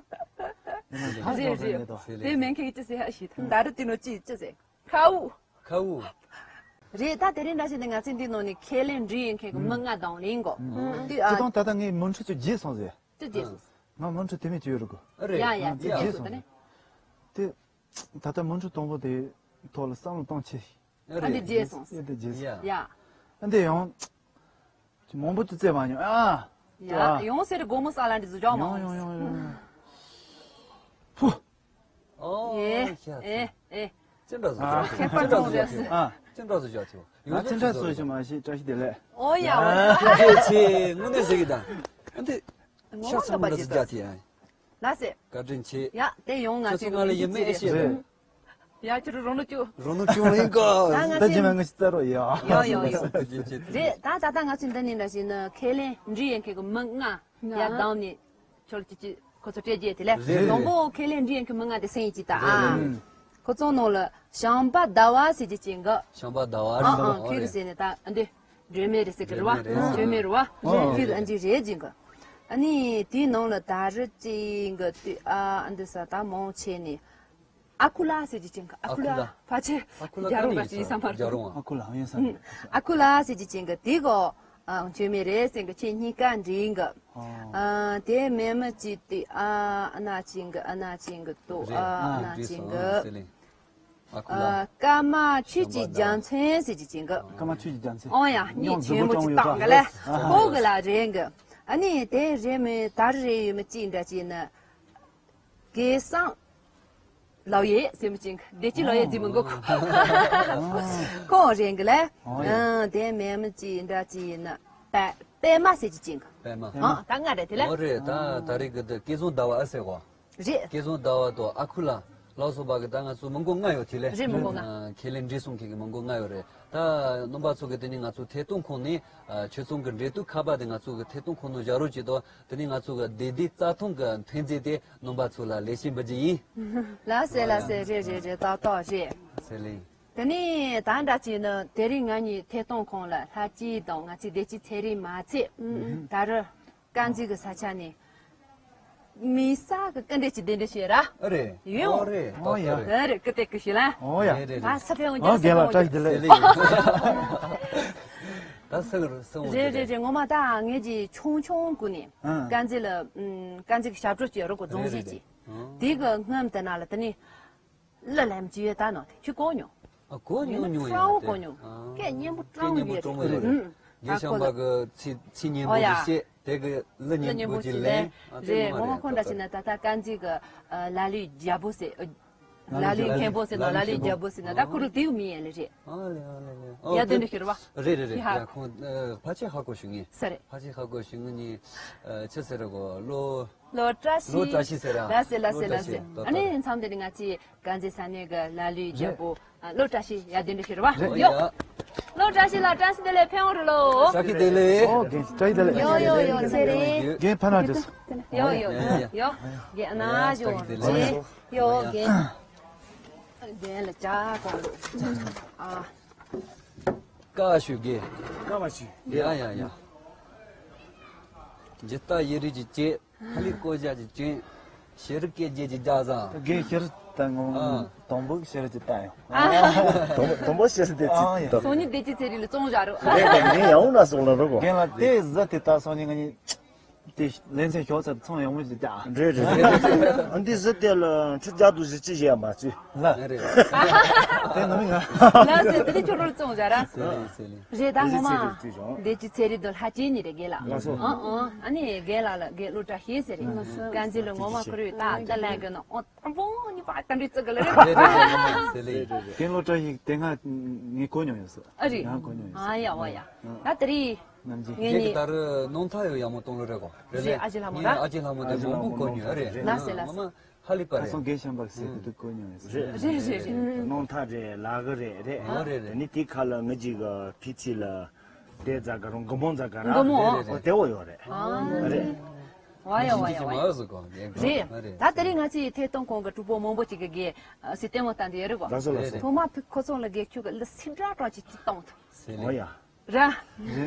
ཡིན་ན་ད་རེད་བཟང་ཐུབ་རེད། མེད་དོ། དེ་མེན་ཁེ་ཅི་ཟེར་ཧ་ཤི། ད་ར་དེ་ནོ་ཅི་ཅི་ཟེར། ཁའུ། ཁའུ། རེད། ད་དེ་རིང་འདྲ་ཞིག་ནི་ང་ཚོའི་འདི་ནང་ནས་ཁས་ལེན་འདྲི་ཡིན་མཁན་གྱི་མི་ལྔ་དང་ལེན་གོ། ཨ། དེ་ཨ། དང་ད་ལྟ་ངའི་མུ་འཕྲུལ་ཚོ་བརྗེད་སོང་ཟེར། ཅི་བརྗེད་སོང་ཟེར། ང་མུ་འཕྲུལ་དེ་མིན་ཅི་ཡོད་རུ་གོ། རེད། ཡ་ཡ། ཨ། དེ་བརྗེད་བརྗེད་སོང་ཟེར། དེ་ད་ལྟ་མུ་འཕྲུལ་དང་པོ་དེ་ཐོག་ལ་བསམ་བློ་གཏོང་ཆེ། ཨ་འདི་བརྗེད་སོང་ཟེར། ཨེ་དེ་བརྗེད་སོང་། ཡ། ཡ། ཨ་འདི་ཡང་མང་པོ་ཅིག་བཙལ་མ་མྱོང་ཨ། ཡ། ཡོང་ཟེར་དགོང་མོ་ས་ལ་འདི་བཟོ་ཅོག་མ་ཡོང་ཡོང་ཡོང་ཡོང་། ཕུ། ཨོ་ཨེ་ཤ་ཚ། ཨེ་ཨེ། ཅི་འདྲ་བཟོ་ཨ། ཅོག་ཁྱད་པར་ཅི་འདྲ་བཟོ་ཅོག་ཨ། ཅི་འདྲ་བཟོ་ཅོག་ཨ། ང་ཅི་འདྲ་བཟོ་ཅོག་མ་ཤེས། བཀྲ་ཤིས་བདེ་ལེགས། ཨོ་ཡ་ཨོ་ཡ། ཨ་ཅེ་ཅེ་དངོས་གནས་ཟེར་གི་ད། ཨ་འདི་ངོ་ཤ་མ་ཚ་མོ་འདྲ་ཟིག་རྒྱག་ཐེ་ཨ། ལ་སེ། བཀའ་དྲིན་ཆེ། ཡ་དེ་ཡོང་ང་ཁྱོད་ཚོ་ང་ལ་ཡིན་མེད་ཨེ་ཤེས་རེད། ཡ་ཁྱོད་རོ་ནུ་ཅུ། རོ་ནུ་ཅུ་ཡིན་གོ། ད་ང་ད་ཅི་ཚོ་མ་ངི་ཅི་ཙ་རོ་ཡ། ཡོ་ཡོ་ཡོ། རེད། ད་ད་ད་ང་ཚོ་འདི་ནས་འདྲ་ཞིག་ནི་ཁས་ལེན་འདྲི་ཡན་མཁན་གྱི་མི་ལྔ་ཡ་བདམས་ནས་ཁྱོད་ཀྱི་ཅི་ཁོ་ཚོ་སྤྲད་རྒྱུ་དེ་ལས། རེད། དང་པོ་ཁས་ལེན་འདྲི་ཡན་མཁན་མི་ལྔ་དེ་སེང་ཡིན་ཅི་ད་ཨ། རེད། ཁོ་ཚོ་ནང་ལ་བྱམས་པ་ཟླ་བ་ཟེར་གྱི་ཅན་གི། བྱམས་པ་ཟླ་བ་ཨ་ཨ་རེད། ཁྱོད་ཀྱི་ཟེར་ནས་ད་འདི། སྒྲོལ་མ་རེད་ཟེར་གི་རེད་བ། སྒྲོལ་མ་རེད། སྒྲོལ་མ་རེད་བ། ཨོ། ཁྱོད་ཨ་འཇིགས་རེད་ཅིང་གི། ཨ་ནི་དེའི་ནང་ལ་ད་རི་ཅིང་གི་དུས་ཨ་ཨ་འདི་ས་ད་མང་ཆེ་ནི། ཨ་ཁུ་ལ་ཟེར་གྱི་ཅིང་གི། ཨ་ཁུ་ལ། ཨ་ཁུ་ལ། ཕལ་ཆེར་ཨ་ཁུ་ལ་རྒྱ་རོང་ག་ཅིག་ཡིན་ས་མ་རེད། རྒྱ་རོང་ཨ། ཨ་ཁུ་ལ་ཡིན་ས་རེད། ཨ་ཁུ་ལ་ཟེར་གྱི་ཅིང་གི་དེ་གོ། ཨ་སྒྲོལ་མ་རེད་ཟེར་གི་ཁྱེད་གཉིས་ཀ་འདྲིས་གི། ཨོ། ཨ་དེ་མེད་མི་ཅིག་དུས་ཨ་ཨ་ན་ཅིང་གི་ཨ་ན་ཅིང་གི་དུ་རེད། ཨ་ཨ་ན་ཅིང་གི། སྒྲིས་སོང་ཟེར་ལེ། ཨ་ཁུ་ལ། ཨ། ཀརྨ་ཆོས་ཀྱི་རྒྱལ་མཚན་ཟེར་གྱི་ཅིང་གི། ཀརྨ་ཆོས་ཀྱི་རྒྱལ་མཚན། ཨོ་ཡ། མྱོང་གཉིས་ཆེན་པོ་ཅིག་བཏང་གི་ལེ། ཨ་ཧ། ཁོ་གི་ལ་རེད་གི། ཨ་ནི་དེ་རེད་མོད་ད་རེད་ཡོད་མི་ཅིག་འདྲ་ཅིག་ནི། སྐལ་བཟང་ལོ་ཡེ་ཟེར་མི་ཅིང་གི་བདེ་སྐྱིད་ལོ་ཡེ་ཟེར་མི་མགོ་ཁུ། ཁོ་རེད་གི་ལེ། ཨོ་ཡ། ཨ་དེ་མེད་མི་ཅིག་འདྲ་ཅིག་ནི། པད་པད་མ་ཟེར་གྱི་ཅིང་གི། པད་མ། ཨ་ད་ང་རེད་དེ་ལེ། ཨོ་རེད། ད་ད་རེད་གི་འདི་སྐལ་བཟང་ཟླ་བ་ཨ་ཟེར་གོ། རེད། སྐལ་བཟང་ཟླ་བ་དང་ཨ་ཁུ་ལ་ལགས་སོ་བ་གི་ད་ང་ཚོ་མི་མགོ་ལྔ་ཡོད་དེ་ལས། རེད། མི་མགོ་ལྔ། ཨ་ཁས་ལེན་འདྲི་སོང་མཁན་གི་མི་མགོ་ལྔ་ཡོད་རེད། ད་རྣམ་པ་ཚོ་གི་དེ་ནི་ང་ཚོ་ཐད་གཏོང་ཁང་ནས་ཨ་ཆོས་ཚོང་གི་འབྲེལ་གཏུག་ཁ་པར་དེ་ང་ཚོ་གི་ཐད་གཏོང་ཁང་ནང་བཞག་རོགས་གྱིས་དོ། དེ་ནི་ང་ཚོ་གི་བདེ་སྡུག་རྩ་ཐང་གི་ཐོན་རྫས་དེ་རྣམ་པ་ཚོ་ལ་ལེན་བྱེད་འབུལ་རྒྱུ་ཡིན། ལགས་སེ་ལགས་སེ། རེད་རེད་རེད། ཏག་ཏག་རེད། ཟེར་ལེ། དེ་ནི་ད་འདྲ་བྱས་ན་དེ་རིང་ང་གཉིས་ཐད་གཏོང་ཁང་ལ་ལྷ་སྐྱིད་དང་ང་ཚོའི་བདེ་སྐྱིད་ཚེ་རིང་མ་ཚད། ད་རུ། དཀར་མཛེས་ཀྱི་ས་ཆ་ནས། མི་ས་གི་སྐུ་འདྲ་གྱི་གདན་འདྲེན་བྱས་ར། ཨ་རེད། ཡོང་། ཨོ་རེད། ཨོ་ཡ། ཨ་རེད། ཀི་ཏེ་ཀི་ཤི་ལ། ཨོ་ཡ། རེད་རེད་ཨ་རེད། ས་ཕེ་འོང་ཨོ་རྒན་ལགས་བཀྲ་ཤིས་བདེ་ལེགས། ད་ས་གི་ས་འོང་རེད་རེད་རེད། ངོ་མ་ད་ངེད་ཀྱི་ཆུང་ཆུང་ཀུ་ནས། ཨ། དཀར་མཛེས་ལ། ཨམ། དཀར་མཛེས་ཀྱི་ཞབས་བྲོ་ཅིག་ཡོད་རོགས་གོ། རྫོང་རེད་གཞིས་རེད་ཀྱི། རེད། ཨ། དེ་གི་སྔོན་དེ་ན་ལ་དེ་ནས། གླུ་ལེན་གྱི་ཡོད་ད་ནོ་དེ་ཁྱོད་གོ་མྱོང་། ཨ་གོ་མྱོང་མྱོང་ཡ་ཧྲའོ་གོ་མྱོང་། ཨ། སྐད་སྙན་པོ་སྐད་སྙན་པོ་ཀྲོང་ཀྲོང་ཡོད་རེད། ཨུ། རྒན་ཤམ་པ་གི་ཚིག་ཚིག་སྙན་པོ་ཨོ་ཡ། ཞིག་བཤད། དེ་གི་གླུ་སྙན་པོ་ཞིག་ལེན། ཨ་དེ་རེད། ངོ་མ་ཁོ་འདྲ་ཞིག་ན་ད་ལྟ་དཀར་མཛེས་གི་ལ་ལུའི་རྒྱལ་པོ་ཟེར། ལ་ལུའི་མཁན་པོ་ཟེར་ནོ། ལ་ལུའི་རྒྱལ་པོ་ཟེར་ན་ད་ཁོ་རུ་དེའུ་མི་ཡན་ལེ་རེད། ཨ་ལེ་ཨ་ལེ་ལེ། ཡ་དེ་འདྲ་ཤི་རེད་བ། རེད་རེད་རེད། ཡ་ཁོང་ཕལ་ཆེར་ཧ་གོ་ཞུ་ངེས། ས་རེད། ཕལ་ཆེར་ཧ་གོ་ཞུ་ངེས་ནི། ཆི་ཟེར་རེད་གོ། ལོ། ལོ་བཀྲ་ཤིས། ལོ་བཀྲ་ཤིས་ཟེར་ར། ལ་སེ་ལ་སེ་ལ་སེ། ལོ་བཀྲ་ཤིས། ཨ་ནི་མཚམས་དེ་ནི་ང་ཚོའི་དཀར་མཛེས་ས་གནས་ཀྱི་ལ་ལུའི་རྒྱལ་པོ། ཨ་ལོ་བཀྲ་ཤིས་ཡ་དེ་འདྲ་ཞིག་རེད་བ། རེད། ཡོ། ལོ་བཀྲ་ཤིས་ལ་བཀྲ་ཤིས་བདེ་ལེགས་ཕན་ཡོན་རེད་ལོ། བཀྲ་ཤིས་བདེ་ལེགས། ཨོ་རྒན་བཀྲ་ཤིས་བདེ་ལེགས། ཡོ་ཡོ་ཡོ་ཚེ་རིང་། རྒན་ཕ་ན་ཅོས། ཡོ་ཡོ་ཡོ་ཡོ། རྒན་ཨ་ན་ཞོ། བཀྲ་ཤིས་བདེ་ལེགས། ཡོ་རྒན། རྒན་ལ་ཅག་གོ། ཨ། བཀའ་ཞུ་གེ། བཀའ་མ་ཞུ། ཡ་ཡ་ཡ། ཇི་ལྟ་ཡི་རིགས་ཀྱི་སྐྱེས། ཧ་ལི་ཀོ་ཇ་གྱི་སྐྱོན། ཤེས་རིག་སྐད་རྒྱས་ཀྱི་རྒྱ་བཟང་། རྒན་ཤེས་རིག་ད་ངོ་ཨ། དང་པོ་ཤེར་ཏེ་ལྟ་ཡོང་། ཨ། དང་པོ་དང་པོ་ཤེར་ཏེ་ཨ་ཡ། ཏོ། སང་ཉིན་བདེ་སྐྱིད་ཚེ་རིང་ལ་བཙོང་བཞག་རོགས། རེད་དེ་ངས་ཡང་ན་སོང་ལ་རོགས་གོ། རྒན་ལགས་དེ་གཟི་དེ་ད་སང་ཉིན་ང་གཉིས་དེ་ལེ་ཚན་ཞོགས་ཚར་ཚོང་ཡག་མོ་ཞིག་བརྒྱབ། རེད་རེད་རེད། ཨ་འདི་གཟི་དེ་ལ་ཁྲི་བརྒྱ་དུ་གཟི་ཅི་བྱས་མ་བཙུད། ལ་རེད། དེ་ནམ་ཡང་ལ་ཟེར་དེ་ཁྱོད་རོལ་བཙོང་བཞག་ར། ཟེར་ལེ་ཟེར་ལེ། རེད་ད་ངོ་མ། བདེ་སྐྱིད་ཚེ་རིང་དང་ལྷ་སྐྱིད་གཉིས་རེད་རྒན་ལགས། ལགས་སོ། ཨང་ཨང་ཨ་ནི་རྒན་ལགས་ལ་རྒན་བློ་བཀྲ་ཤིས་ཟེར་རེད། ལགས་སོ། དཀར་མཛེས་ལ་ངོ་མ་ཁོ་རེ་ད་ད་ལན་རྒན་ན་ཨོ། དང་པོ་གཉིས་པ་དམ་པའི་ཚིག་ག་ལ་རེད། རེད་རེད་རེད་རེད། དེ་ལོ་བཀྲ་ཤིས་དེ་སྔ་ངས་གོ་མྱོང་ཡོད་ཟེར། ཨ་རེད། ཡང་གོ་མྱོང་ཡོད་ཟེར། ཨ་ཡ་ཝ་ཡ། ནམ་རྒྱུན། ད་དེ་རིང་། ངས་ནི་ད་རུ་ནང་ཐག་ཡོད་ཡག་མོ་གཏོང་ལོ་རེད་གོ། རེད་རེད། ཨ་ཅེ་ལྷ་མོ་ར། ཨ་ཅེ་ལྷ་མོ་དེ་མང་པོ་གོ་མྱོང་ཨ་རེད། ལ་སེ་ལ་སེ། ཧ་ལི་པ་རེད། ཁ་སང་རྒན་ཤམ་པ་ཟེར་དེ་དུ་གོ་མྱོང་ཡོད་ཟེར། རེད་རེད་རེད། ནང་ཐག་རེད། ལ་གི་རེད་རེད། ཨ་རེད་རེད། དེ་ནི་དེ་ཁ་ལ་ངི་ཅིག་གི་ཕི་ཚི་ལ། དེ་ཛ་ག་རུང་གི་མོ་ཛ་ག་ར། གི་མོ། རེད་རེད། ཨོ་དེ་བོ་ཡོད་རེད། ཨ་རེད། ཝ་ཡ་ཝ་ཡ་ཝ་ཡ། རེད། ད་དེ་རིང་ང་ཚོའི་ཐད་གཏོང་ཁང་གི་གྲོགས་པོ་མང་པོ་ཅིག་གིས་གས་སི་ལྟད་མོ་ལྟ་འདི་ཡོད་རེད་བ། ལགས་སོ་ལགས་སོ། ཐོག་མ་ཁོ་ཚོ་ལ་གས་ཁྱོད་ཀྱི་ལི་སི་འདྲ་གྲོགས་ཅིག་ཅིག་གཏོང་ཐུབ། ཨོ་ཡ། ར།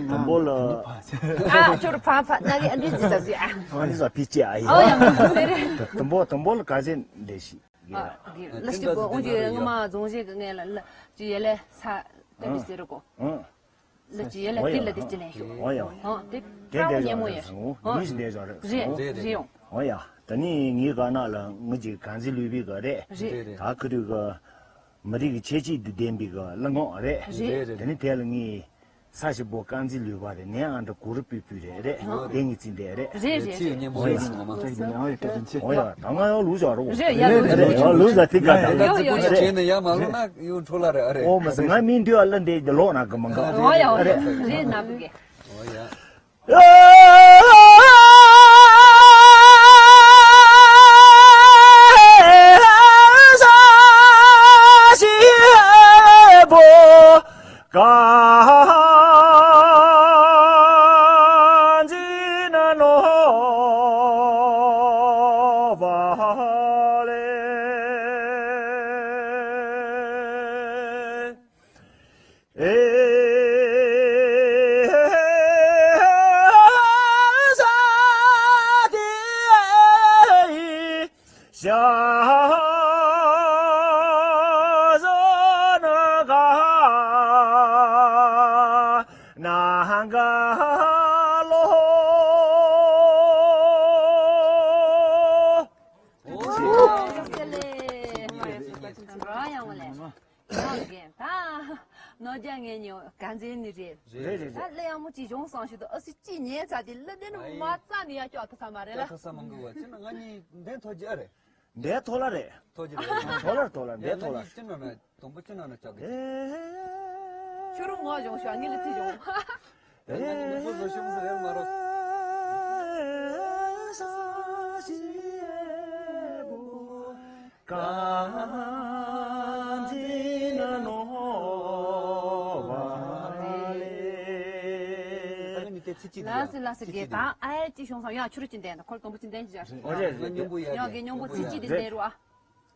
དང་པོ་ལ། ཨ་ཁྱོད་རུ་ཕ་ཕ་ན་གི་ཨ་འདི་ཅི་ཟ་ཟི་ཨ། ཨ་འདི་ཟ་ཕི་ཅི་ཨ་ཡ། ཨོ་ཡ་མ་ཟེར་རེད། དང་པོ་དང་པོ་ལ་ག་ཟེ་འདྲེ་ཞིག་གས་ར། ལ་སི་ཅི་གོ་འོང་ཅི་ངི་མ་རྫོང་བཞིན་གི་ངས་ལ་ལ་ཅི་ཡེ་ལེ་ས་ཏ་འདི་ཟེར་རུ་གོ། ཨང་། ལ་ཅི་ཡེ་ལ་ཏི་ལ་ཏི་ཅི་ལེན་ཤོག་ཨོ་ཡ། ཨོ་ཏི་ཨོ་ཡ། ཀྲ་བོ་ཉེ་མོ་ཡེ། ཨོ་ཡ། ཏི་ནི་ངའི་ག་ན་ལ་ངི་ཅིག་གང་ཟི་ལུས་པའི་ག་རེད། རེད། ད་ཁི་རུ་ག་མི་རིགས་ཀྱི་ཁྱད་ཆོས་དུ་ལྡན་པའི་ག་ལ་ངོ་རེད། རེད། ཏི་ནི་དེ་ལ་ངི་ས་ཞིབ་པོ་རྐང་འཛིན་ལུས་པ་རེད། ནས་ཨ་འདྲ་གུ་རུ་པུས་པུས་རེད་རེད། དེ་ངི་ཚིག་འདྲ་རེད། རེད་རེད་རེད། ཨོ་ཡ། ཨོ་ཡ། ད་ང་ཡང་ལུས་བཞག་རོགས། རེད་ཡ་ལུས་རེད། ཡང་ལུས་ཟ་ཐིག་ག་ད་ཡོ་ཡོ་ཡོ། བྱས་ནས་ཡ་མ་ལོ་ན་ཡོ་འཕྲོ་ལ་རེད། ཨ་རེད། ཨོ་མ་ཟ་ང་མི་འདུས་ཨ་ལ་འདི་ལོག་ན་གི་མ་འགའ། ཨོ་ཡ་ཨོ་ཡ། རེད་ན་བུ་གེ། ཨོ་ཡ། ཡག་གི་ད། ནོར་རྒྱ་ངན་ཉོ་ག་འཛིན་ནི་རེད། རེད་རེད་ད་རེད། གླུ་ཡག་མོ་ཅིག་བྱུང་སོང་ཞུ་དུ་ཨ་སི་ཅི་ཉན་ཚ་དེ་གླུ་དེ་ནི་མ་རྩ་ནི་ཡ་ཀྱོག་ཐུ་ས་མ་རེད་ལ། ཀྱོག་ཐུ་ས་མང་གི་བ་ཅི་ན་ང་གཉིས་འདན་ཐོ་རྒྱ་རེད། འདན་ཐོ་ལ་རེད། ཐོ་རྒྱ་རེད། ཐོ་ལ་ཐོ་ལ་འདན་ཐོ་ལ། ཅི་ན་ན་དང་པོ་ཅི་ན་ན་ཀྱོག་གི། ཁྱོད་རང་ངོ་བྱུང་ཤོག་ངས་ལི་ཐི་བྱུང་། ལགས་སེ་ལགས་སེ་རྒན་དང་ཨ་ཡ་ཅི་བྱུང་སོང་ཡང་ཆུ་རུ་ཅི་འདན་དང་ཁོལ་དང་པོ་ཅི་འདན་ཅི་བྱ་སོང་། ཨོ་རེད་རེད་རེད། ཡང་རྒན་སྙོམས་པོ་ཚིག་ཅི་འདི་འདན་རུ་ཨ།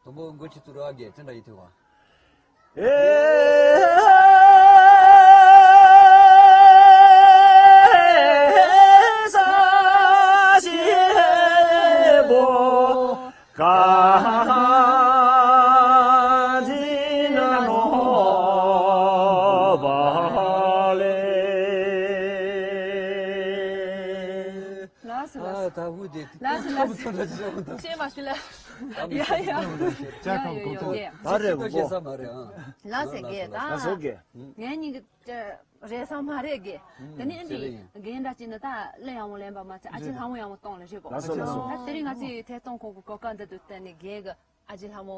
དང་པོ་མགོ་ཆུ་ཚུར་ར་རྒྱས་ཅི་འདྲ་ཡིན་ཐུབ་བ། ལགས་སོ་ལགས་སོ། ལགས་སོ་ལགས་སོ། ཤེས་མ་ཤེས་ལ། ཡ་ཡ། ཅག་གམ་གོང་ཐོག་ད་རེ་གོ། ལགས་སེ་རྒན་ད། ལགས་སོ་རྒན། ངའི་སྙིང་གི་རེད་ས་མ་རེད་རྒན། དེ་ནི་འདི་རྒན་འདྲ་ཅིག་ནི་ད་གླུ་ཡག་མོ་ལེན་པ་མ་ཚད་ཨ་ཅེ་ལྷ་མོ་ཡག་མོ་གཏོང་ལ་རེད་གོ། ལགས་སོ་ལགས་སོ། ད་དེ་རིང་ང་ཚོའི་ཐད་གཏོང་ཁང་གི་གོ་སྐབས་འདི་དུ་བརྟེན་ནས་རྒན་གི་ཨ་ཅེ་ལྷ་མོ་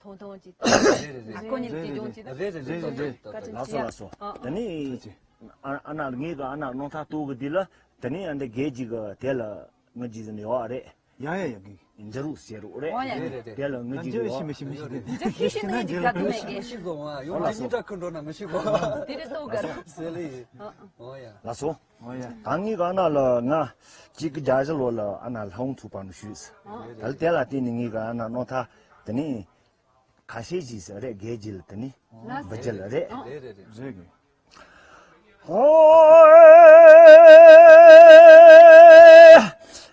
ཐོང་ཐོང་ཅིག་གཏོང་། རེད་རེད་རེད། ཨ་ཁོ་གཉིས་ཀྱི་སྦྱོང་ཅིག་རེད་རེད་རེད་རེད། བཀའ་དྲིན་ཆེ། ལགས་སོ་ལགས་སོ། ཨ་དེ་ནི། ཨ་ཨ་ན་ངེད་ཀྱི་ཨ་ན་རྣམ་ཐར་ཏོག་གི་འདི་ལ་དེ་ནི་ཨ་འདི་རྒན་ཅིག་གི་དེ་ལ་ང་ཅི་ཟེར་ནི་ཡོད་རེད། ཡ་ཡ་ཡ་གི། འདི་རུ་ཟེར་རོ་རེད། ཨོ་ཡ་ཡ། དེ་ལ་ང་ཅི་ཡོད། ཞི་མི་ཞི་མི་ཞི་མི། འདི་ཁྱི་ཞི་མི་འདི་ག་གི་མེད་གི། ཞི་གོ་མ་ཡོང་། ཨོ་ལགས་སོ། འདི་འདྲ་ཁུ་འགྲོ་ན་མི་ཞི་གོ། དེ་རེད་ཏོ་ག་ར། ཟེར་ལེ་ཡིན། ཨོ་ཡ། ལགས་སོ། ཨོ་ཡ། ད་ངེད་ཀྱི་ཨ་ན་ལ་ང་གཅིག་གི་རྒྱ་གཞི་ལོ་ལ་ཨ་ན་ལྷ་འོང་ཚུགས་པ་ནུ་ཞུས། ད་ལ་དེ་ལ་བརྟེན་ནས་ངེད་ཀྱི་ཨ་ན་རྣམ་ཐར་དེ་ནི། ཁ་ཤས་ཀྱིས་ཟེར་རེད། རྒན་གྱིས་ལ་དེ་ནི་ལགས་སོ། འབུ་ཅི་ལ་རེད། རེད་རེད་རེད། རེད་གི། ཧོ།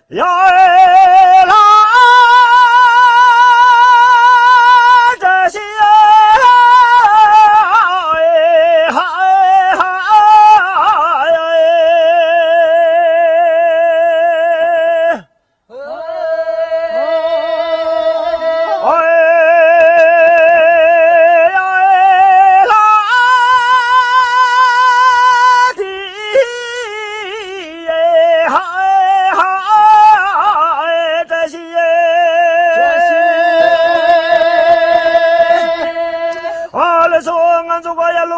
ཡ་ལ།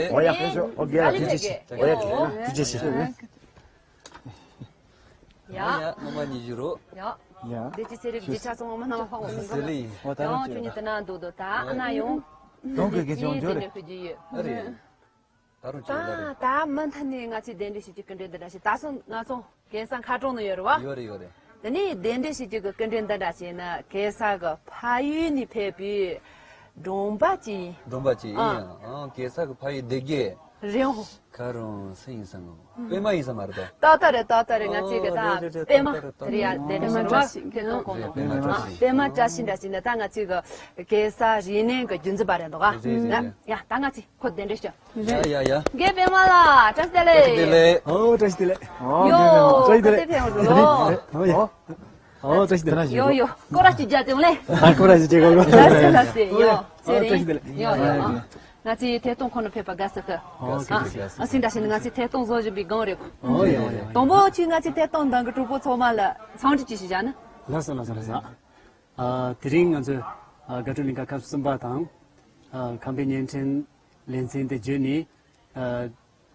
ལེགས། འོ་ཡ། ཕེབས་ཤོག་འོ། རྒྱལ་ལ་ཐུགས་རྗེ་ཆེ། འོ་ཡ། ཐུགས་རྗེ་ཆེ། ཐུགས་རྗེ་ཆེ། ཡ། ཡ། ཡ། སྔོན་མ་ནས་བཞུགས་རོགས། ཡ། ཡ། བདེ་སྐྱིད་ཚེ་རིང་གི་ཆ་ཚང་མ་ནང་ཕང་བ་སོང་ཙང་། ཟི་ལིང་། འོ། ད་རུང་ཡང་ཁྱོད་གཉིས་དེ་ན་འདུག་འདུག་ད་ཨ་ན་ཡོང་། དོང་གི་གི་ཅུང་ཅུང་རེད། ཨ་རེད། ད་རུང་ཅུང་ད་རེད། ད་མུ་མཐུད་ནས་ང་ཚོས་གདན་འདྲེན་ཞུ་རྒྱུ་སྐུ་མགྲོན་འདི་འདྲ་ཞིག་ད་སོང་ང་ཚོ་གེ་སར་མཁར་གྲོང་ནང་ཡོད་རེད་བ། ཡོད་རེད། ཡོད་རེད། དེ་ནས་གདན་འདྲེན་ཞུ་རྒྱུ་གི་སྐུ་མགྲོན་འདི་འདྲ་ཞིག་ནི་གེ་སར་གི་ཕ་ཡུལ་ནས་ཕེབས་པའི་སྒྲོམ་པ་ཅིག་ཡིན། སྒྲོམ་པ་ཅིག་ཡིན། ཨ། ཡང་གེ་སར་གི་ཕ་ཡུལ་སྡེ་དགེ། རེད་འོ། ཁ་རོང་སུ་ཡིན་ས་ངོ་། པད་མ་ཡིན་ས་མ་རེད་དོ། ཏག་ཏག་རེད། ཏག་ཏག་རེད། ང་ཚོས་གི་ད་ཨོ་རེད་རེད་རེད། པད་མ་ཏག་ཏག་རེད། ཏག་ཏག་རེད། ཡ། དེ་འདྲ་ཞིག་རེད་བ། ཐད་གཏོང་ཁོངས་ནང་། པད་མ་བཀྲ་ཤིས། པད་མ་བཀྲ་ཤིས་འདྲ་ཞིག་ནི་ད་ང་ཚོས་གི་གེ་སར་རིག་གནས་གི་རྒྱུན་འཛིན་པ་རེད་འདུག་ག་རེད་རེད་རེད། ཡ། ད་ང་ཚོས་ཁོ་གདན་འདྲེན་ཞུ། ཡ་ཡ་ཡ། རྒན་པད་མ་ལགས། བཀྲ་ཤིས་བདེ་ལེགས། བཀྲ་ཤིས་བདེ་ལེགས། ཨོ། བཀྲ་ཤིས་བདེ་ལེགས། ཨོ། ཡོ། བཀྲ་ཤིས་བདེ་ལེགས། ཨོ་ཡ། ཨོ། བཀྲ་ཤིས་བདེ་ལེགས། ཡོ་ཡོ། སྐོར་ར་ཅིག་རྒྱག་དེ་ལེ། ཨ། སྐོར་ར་ཅིག་རྒྱག་གོ། ལགས་སེ་ལགས་སེ། ཡོ། ཨོ། བཀྲ་ཤིས་བདེ་ལེགས། ཡོ་ཡོ། ཨ། ང་ཚོའི་ཐད་གཏོང་ཁོ་ན་ཕེབས་པ་དགའ་བསུ་ཞུ། ཨོ། ཨ། ཨ། སེམས་ཁྲལ་བྱས་ན་ང་ཚོའི་ཐད་གཏོང་བཟོ་བཞིན་པའི་སྒང་རེད། ཨོ་ཡ་ཡ། དང་པོ་ཁྱོས་ང་ཚོའི་ཐད་གཏོང་འདང་གི་གྲོགས་པོ་ཚང་མ་ལ་འཚམས་འདྲི་ཅིག་ཞུ་བྱ་ན། ལགས་སོ་ལགས་སོ་ལགས་སོ། ཨ། དེ་རིང་ང་ཚོ་ཨ་དགའ་སྤྲོ་གླིང་ག་སྐབས་གསུམ་པ་དང་། ཨ། ཁམས་པའི་བརྙན་འཕྲིན་ལེ་ཚན་དེ་བརྒྱུད་ནས། ཨ།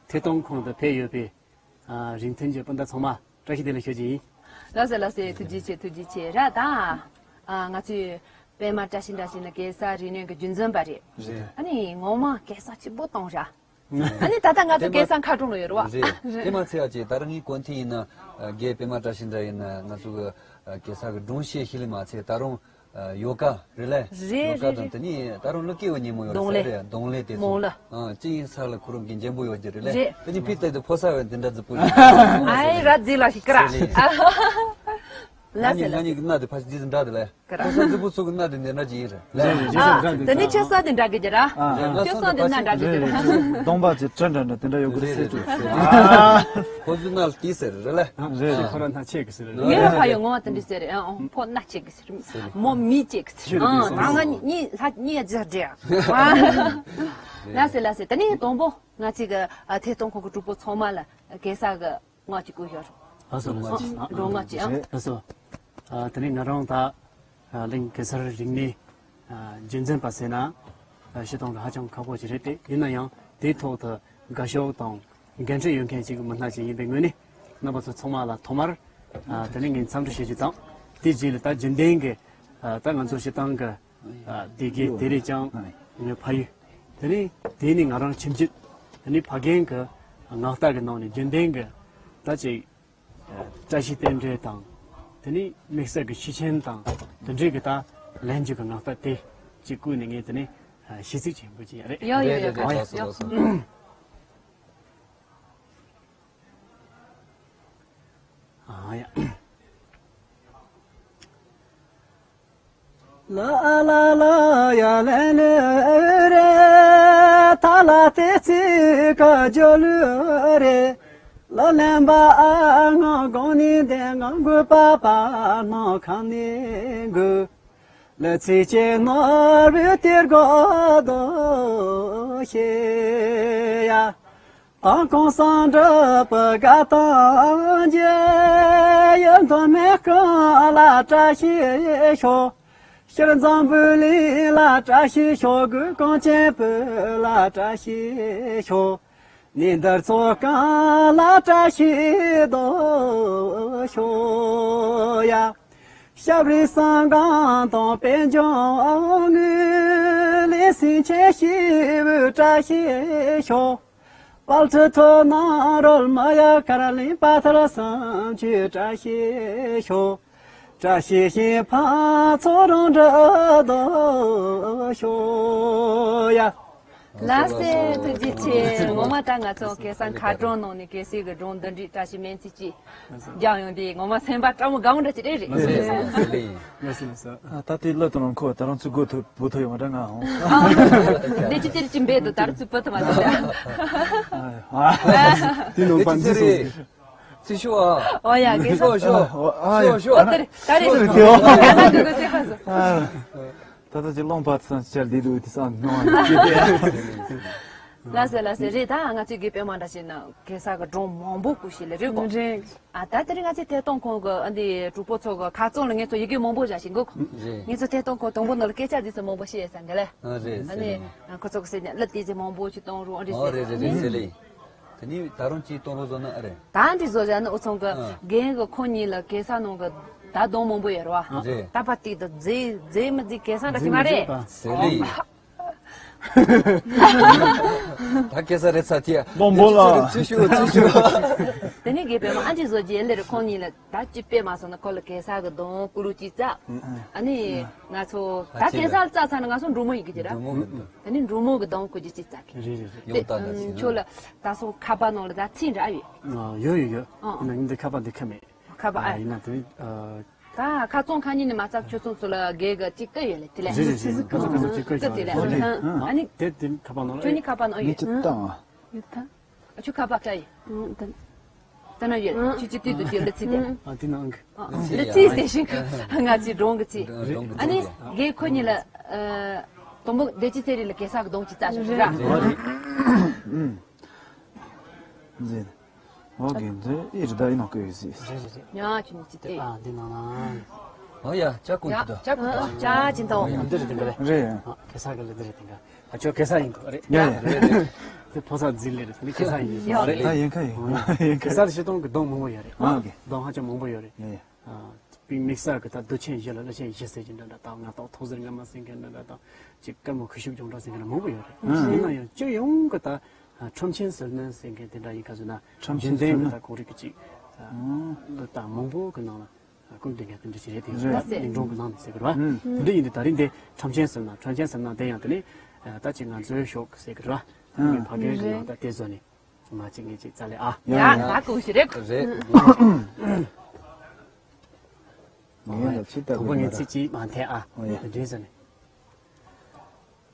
ཐད་གཏོང་ཁང་དུ་ཕེབས་ཡོད་པའི། ཨ། རིགས་མཐུན་གྱི་སྤུན་ཟླ་ཚང་མ་བཀྲ་ཤིས་བདེ་ལེགས་ཞུ་རྒྱུ་ཡིན། ལགས་སོ་ལགས་སོ། ཐུགས་རྗེ་ཆེ། ཐུགས་རྗེ་ཆེ། ར་ད། ཨ། ང་ཚོས་པད་མ་བཀྲ་ཤིས་འདྲ་ཞིག་ནི་གེ་སར་རིག་གནས་ཀྱི་རྒྱུན་འཛིན་པ་རེད། རེད། ཨ་ནི་ངོ་མ་གེ་སར་གཅིག་པོ་གཏོང་ར། ཨ་ནི་ད་ལྟ་ང་ཚོ་གེ་སར་མཁར་གྲོང་ལ་ཡོད་རེད་བ། རེད། དེ་མ་ཚད་ཨ་ཅེ་ད་རང་གི་གོ་ཐེངས་ཡིན་ན་རྒན་པད་མ་བཀྲ་ཤིས་འདྲ་ཡིན་ན་ང་ཚོ་གི་གེ་སར་གི་སྒྲུང་བཤད་ཤེས་ལེ་མ་ཚད་ད་རུང་། ཡོ་ག་རེད་ལེ། རེད། ཡོ་ག་རེད། དང་རེད། དེ་ནི་ད་རུང་ཀླུ་སྐྱེ་བོ་ཉིན་མོ་ཡོད་རེད་ཟེར་རེད། གདོང་ལེན་དེ་ཚོ། གདོང་ལེན། ཨ། གཅིག་ཡིན་ས་ལ་ཁོ་རང་གི་འཇམ་པོ་ཡོད་ཀྱི་རེད་ལེ། རེད། དེ་ནི་ཕི་ཏེ་དེ་ཕོ་ས་བས་དེ་འདྲ་རྫི་པོ་ཞིག་ཨའི་ར་རྫི་ལ་ཞིག་ཀ་ར། ལ་ང་གཉིས་ང་གཉིས་ཀྱི་སྣ་དེ་ཕ་ཞིག་རྫི་འདྲ་དེ་ལེ། ཀ་ར། ཕོ་ས་རྫི་པོ་ཚོ་གི་སྣ་དེ་འདི་འདྲ་ཅིག་ཡིན་རེད་ལེ། རེད་རེད། ཨ། དེ་ནི་ཁྱོད་ས་དེ་འདྲ་གི་ཀྱི་ར། ཨ། ཁྱོད་ས་དེ་སྣ་འདྲ་གི་ཀྱི་ར། གདོང་པ་ཅིག་ཁྲ་འདྲ་འདྲ་དེ་འདྲ་ཡོད་གི་རེད་ཟེར་དུས། ཨ། ཕོ་ཚོའི་སྣ་ལ་དེ་ཟེར་རེད་ལེ། རེད་རེད། ཁོ་རང་སྣ་ཆེ་གི་ཟེར་རེད། ངའི་ཕ་ཡོད་ངོ་དེ་འདྲ་ཟེར་རེད། ཨ། ཕོ་སྣ་ཆེ་གི་མོ་མི་གཅིག་ཨང་། ད་ང་གཉིས་ལྷ་གཉིས་རྫི་འདྲ། ལ་སེ་ལ་སེ། ད་ནི་དང་པོ་ང་གཅིག་གི་ཐད་གཏོང་ཁང་གི་གྲོགས་པོ་ཚང་མ་ལ་གེ་སར་གི་ངག་གཅིག་གོ་ཞོར། ཨ་སོ། ཨ། འགྲོ་ངག་གཅིག་ཨང་། ཨ་སོ། ཨ། ད་ནི་ང་རང་ད་གླིང་གེ་སར་རིག་གནས་རྒྱུན་འཛིན་པ་ཟེར་ན་བཤད་སྟངས་ཧ་ཅང་ཁག་པོ་ཞིག་རེད་དེ། ཡིན་ན་ཡང་དེའི་ཐོག་ཏུ་དགའ་ཕྱོགས་དང་འགན་འཁྲི་ཡོད་མཁན་ཞིག་གི་མི་སྣ་ཞིག་ཡིན་པའི་ངོས་ནས། རྣམ་པ་ཚོ་ཚང་མ་ལ་ཐོག་མར། ཨ། དེ་ནས་ངས་འཚམས་འདྲི་ཞུ་རྒྱུ་དང་། དེའི་རྗེས་ལ་ད་རྒྱུན་ལྡན་གྱི། ཨ། ད་ང་ཚོ་སྤྱིར་བཏང་གི། ཨ། སྡེ་དགེ་དེ་རེད་ཀྱང་ངའི་ཕ་ཡུལ། དེ་ནས་དེ་ནས་ང་རང་ཁྱིམ་རྒྱུད། དེ་ནས་ཕ་རྒན་གྱི་ངག་རྟགས་ཀྱི་ནང་ནས་རྒྱུན་ལྡན་གྱི་ད་ཅིག། ཨ། བཀྲ་ཤིས་རྟེན་འབྲེལ་དང་། དེ་ནས་དམིགས་བསལ་གྱི་ཤུལ་ཆེན་དང་དེ་འདྲའི་གི་ད་ལན་རྒྱུ་གི་ངག་རྟགས་དེ་ཅིག་བཀོད་ནས་ངས་དེ་ནས་ཤིས་ཚིག་ཅིག་འབུལ་གྱི་ཡ་རེད། ཡོ་ཡོ་ཡོ། རེད་རེད། ལགས་སོ་ལགས་སོ། ཨ་ཡ། ལ་ལ་ལ་ཡ་ལན་ལུ་རེ། ཐ་ལ་ཏེ་ཚི་ཀ་ཇོ་ལུ་རེ། ལ་ལན་པ་ཨ་ང་གོང་ནི་དེ་ང་གུ་པ་པ་ནོ་ཁ་ནི་གུ། ལ་ཚི་ཅེ་ནོར་བུ་ཏེར་གོ་དོ་ཤེ་ཡ། ཨ། གོང་སང་འདྲ་པ་དགའ་དང་རྒྱལ། ཡོན་དོ་མེ་ཀང་ལ་བཀྲ་ཤིས་ཤོག། ཤར་འཛམ་བུ་གླིང་ལ་བཀྲ་ཤིས་ཤོག། གུ་གོང་ཆེན་བོད་ལ་བཀྲ་ཤིས་ཤོག། ནི་འདར་ཚོ་གང་ལ་བཀྲ་ཤིས་དོ་ཤོག་ཡ། ཤབ་རི་སང་གང་དང་པད་འབྱུང་ངུ། ལི་སིང་ཆེ་ཤི་བུ་བཀྲ་ཤིས་ཤོག། པལ་ཁྲི་ཐོ་ན་རོལ་མ་ཡ་ཀ་ར་ལིང་པ་ཐར་སང་ཆུ་བཀྲ་ཤིས་ཤོག། བཀྲ་ཤིས་ཤིང་ཕ་ཚོ་རང་འདྲ་དོ་ཤོག་ཡ། ལགས་སེ། ཐུགས་རྗེ་ཆེ། ངོ་མ་ད་ང་ཚོ་གེ་སར་མཁར་གྲོང་ནང་ནས་གེ་སར་གྱི་སྒྲུང་འདི་འདྲའི་བཀྲ་ཤིས་སྨོན་ཚིག་ཅིག་རྒྱག་ཡོང་དུས་ངོ་མ་སེམས་པ་སྤྲང་མོ་དགའ་མོ་འདྲ་ཅིག་རེད་རེད། ལགས་སེ་ལགས་སེ། ལགས་སེ་ལགས་སེ། ཨ། ད་ལྟའི་གླུ་དང་ཁོ་ད་རང་ཚོའི་མགོ་ཐོག་བུ་ཐོག་ཡོང་བ་འདྲ་ང་འོང་། ཨ། འདི་ཅི་ཅིར་ཅི་འབད་དུ་ད་རུང་ཚུར་བུ་ཐོག་མ་ཐོག་ཨ། དེ་ནང་པ་འདི་སོང་ཟེར། ཚིག་ཤོ་ཨ། ཨོ་ཡ་གེ་སར། ཤོ་ཤོ། ཨ་ཡ། ཤོ་ཤོ། ཨ། ད་རེད་ད་རེད། ཤོ་ཤོ། ཨ། ད་གོ་གོ་ཚེ་ཧ་སོ། ཨ། ད་ལྟ་ཅི་ལོང་པ་ཚང་ཅར་བསྡད་འདུག་དེ་སང་ནོ། ལགས་སེ་ལགས་སེ། རེད། ད་ང་ཚོའི་དགེ་སྤེལ་མ་འདྲ་ཞིག་ན་གེ་སར་གྱི་སྒྲུང་མང་པོ་ཀུ་ཤི་ལེ་རེད་གོ། རེད། ཨ། ད་དེ་རིང་ང་ཚོའི་ཐད་གཏོང་ཁང་གི་ཨ་འདི་གྲོགས་པོ་ཚོ་གི་ཁ་རྩང་ལ་ངེད་ཚོ་ཡི་གེ་མང་པོ་བཞག་ཤིང་གོ། རེད། ངེད་ཚོ་ཐད་གཏོང་ཁང་དང་པོ་ནང་ལ་སྐད་ཆ་འདི་ཚོ་མང་པོ་བཤད་ས་འདི་ལེ། ཨ། རེད། ཨ་ནི་ཁོ་ཚོ་གི་ཟེར་ནས་གླུ་དེ་ཚོ་མང་པོ་ཞིག་གཏོང་རོགས། ཨ་འདི་ཨོ་ཟེར་རེད་རེད་རེད་ཟེར་ལེ། དེ་ནི་ད་རུང་ཅིག་གཏོང་རོགས་བཟོ་ན་ཨ་རེད། ད་འདི་བཟོ་བཞག་ན་འུ་ཚང་གི་ཨ་རྒན་གི་ཁོ་གཉིས་ལ་གེ་སར་ནང་གི་ད་གདོང་མང་པོ་ཡོད་རེད་བ། རེད། ད་པ་ཏིག་ཏུ་རྫི་རྫི་མི་རྫི་གེ་སར་འདྲ་ཅིག་མ་རེད། ཟེར་ལེ། ད་གེ་སར་རེད་ཚ་ཐིའ། སློང་པོ་ལ། ཚུལ་ཤུ་ཚུལ་ཤུ། དེ་ནི་དགེ་སྤེལ་མ་ཨ་འདི་བཟོ་རྒྱུ་ལེ་རེད། ཁོང་གཉིས་ལ་ད་ཅི་དཔེ་མ་སོང་ན་ཁོ་ལ་གེ་སར་གི་གདོང་ཀུ་ལུ་ཅིག་བཙག་ཨ་ནི་ང་ཚོ་ད་གེ་སར་བཙག་ཚར་ན་ང་ཚོ་འབྲུག་མོ་ཡི་གེ་ཅི་ར། འབྲུག་མོ་གི་གདོང་། དེ་ནི་འབྲུག་མོ་གི་གདོང་ཀུ་ཅི་ཅིག་བཙག་གི། རེད་རེད་རེད། ཡོང་ད་ད་ཅི། ཁྱོད་ལ་ད་སོ་ཁ་པར་ནང་ལ་ད་ཚིག་འདྲ་ཡོད། ཨ། ཡོད་ཡོད་ཡོད། ཨ། ཡིན་ན་ངས་འདི་ཁ་པར་འདི་ཁ་མེད། ཁ་པར་ཨ། ཨ། ཡིན་ན་དེ། ཨ། ད་ཁ་རྩང་ཁ་ཉིན་ནས་མ་ཚབ་ཁྱོད་ཚོ་ཚོ་ལ་རྒན་གི་ཅིག་བསྐུར་ཡོད་ལེ་དེ་ལས། རེད་རེད་རེད། ཁ་ཚོ་ཁ་ཚོ་ཅིག་བསྐུར་ཡོད་ལེ། ཨ་ནི་དེ་དེ་ཁ་པར་ནང་ལ་ཁྱོད་ནི་ཁ་པར་ནང་ཡོད། ངས་ཅིག་བཏང་ཨ། ཡོད་ད། ཁྱོད་ཁ་པར་ཀ་ཡིན། ད་ན་ཡོད། ཁྱོད་ཅིག་དུས་དུ་དེ་ལ་ཚིག་དེ། ཨ། དེ་ནང་གི། ལ་ཚིག་ཟེར་ཞིང་ང་ཚོའི་སྒྲུང་གི་ཚིག། སྒྲུང་གི་ཚིག། ཨ་ནི་རྒན་ཁོ་གཉིས་ལ། ཨ། དང་པོ་བདེ་སྐྱིད་ཚེ་རིང་ལ་གེ་སར་གི་གདོང་ཅིག་བཙག་ཤོག་ར། ཟེར། ཨོ་རྒན་འདི་ཨེ་རི་ད་ཨེ་ནང་བཀོད་ཡོད་ཟེར། རེད་རེད་རེད། ཉག་ཆུ་ནི་ཅི་སྟེ། ཨ་འདི་ནང་ན། ཨོ་ཡ་ཅ་ཀུ་ཡ་འདི་ད། ཅ་ཀུ་ཅ་ཅི་འདུག་ཨ་འདི་རེད་འདི་རེད། རེད། ཨ་གེ་སར་གི་ལ་འདི་རེད་འདི་ག་ཨ་ཁྱོད་གེ་སར་ཡིན་འདུག་རེད། ཡ་ཡ་རེད་རེད། དེ་ཕོ་གསར་འཛིན་ལེ་རེད་འདི་གེ་སར་ཡིན་འདུག་རེད། ད་ཡིན་ཁ་ཡིན། གེ་སར་ཞིག་གཏོང་གི་གདོང་མང་པོ་ཡོད་རེད། ཨ་གདོང་ཧ་ཅང་མང་པོ་ཡོད་རེད། ཡ་ཡ། པའི་དམིགས་བསལ་གྱི་ད་མདོ་ཆེན་བཞི་ལ་བླ་ཆེན་བཞི་ཟེར་གྱི་འདྲ་འདྲ་དང་། ང་ཏོག་ཐོག་ཟེར་ང་མ་ཟེར་མཁན་འདྲ་འདྲ་དང་། ཅིག་དཀར་མོ་ཁུ་བྱུག་སྦྱོང་བྲག་ཟེར་མཁན་འདྲ་མང་པོ་ཡོད་རེད། ཡིན་ན་ཡང་སྤྱི་ཡོངས་ཀྱི་ད་ཁྲོམ་ཆེན་ཟིལ་གནོན་ཟེར་མཁན་དེ་འདྲ་ཡིན་ཁ་ཟེར་ན། ཁྲོམ་ཆེན་རྒྱུན་ལྡན་གྱི་ཟིལ་གནོན། ད་གོང་རིག་གི་ཅིག་ད་མང་པོ་གི་ནང་ལ་ སྐུ་མདུན་ནས་དེ་འདྲ་ཞིག་རེད། དེ་ཡིན་ན་གླིང་སྒྲུང་གི་ནང་ནས་ཟེར་གི་རེད་བ། དེ་འདྲ་ཡིན་དུས་ད་རིང་འདི་ཁྲམ་ཆེན་ཟེར་ན་ཁྲམ་ཆེན་ཟེར་ན་དེ་ཡང་དེ་ནི་ད་ཅིག་ང་ཚོའི་ཤོག་ཟེར་གི་རེད་བ། ཕ་གིའི་ནང་ད་དེ་བཟོ་ནས་མ་ཅིག་ངས་ཅིག་རྩ་ལས་ཨ། ཡ་ད་ཀུ་ཤི་རེད། རེད། ངས་ལ་ཕྱི་ལྟ་དང་པོ་ངས་ཚིག་ཅིག་མ་འཐེན་ཨ། ཨོ་ཡ། དེ་འདྲ་ཟེར་ནས།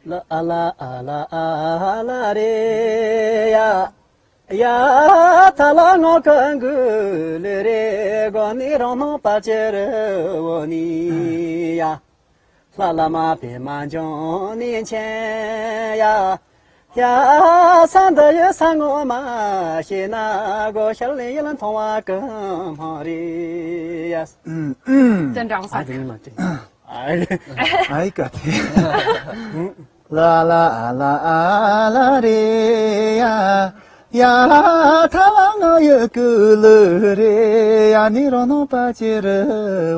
ལ་ཨ་ལ་ཨ་ལ་ཨ་ལ་རེ་ཡ། ཡ་ཐ་ལ་ངོ་ཁ་འགུལ་རེ་གོ་ནི་རང་སྣང་པ་ཅེར་འོ་ནི་ཡ། ལྷ་བླ་མ་པདྨ་འབྱུང་གནས་མཁྱེན་ཡ། ཡ་ས་འདི་ཡི་ས་ངོ་མ་ཤེས་ན་གོ་ཤར་ལེ་ཡིན་མཐོང་བ་གི་མོ་རེ་ཡ། ཅི་འདྲ་ཨ་ས་དེ་ནི་མ་དེ། ཨའི་ཀ་ཐེ། ལ་ལ་ཨ་ལ་ཨ་ལ་རེ་ཡ། ཡ་ཐ་ལ་ང་ཡི་ཀུ་ལུ་རེ་ཡ་ནི་རོ་ནོ་པ་ཅེ་རུ་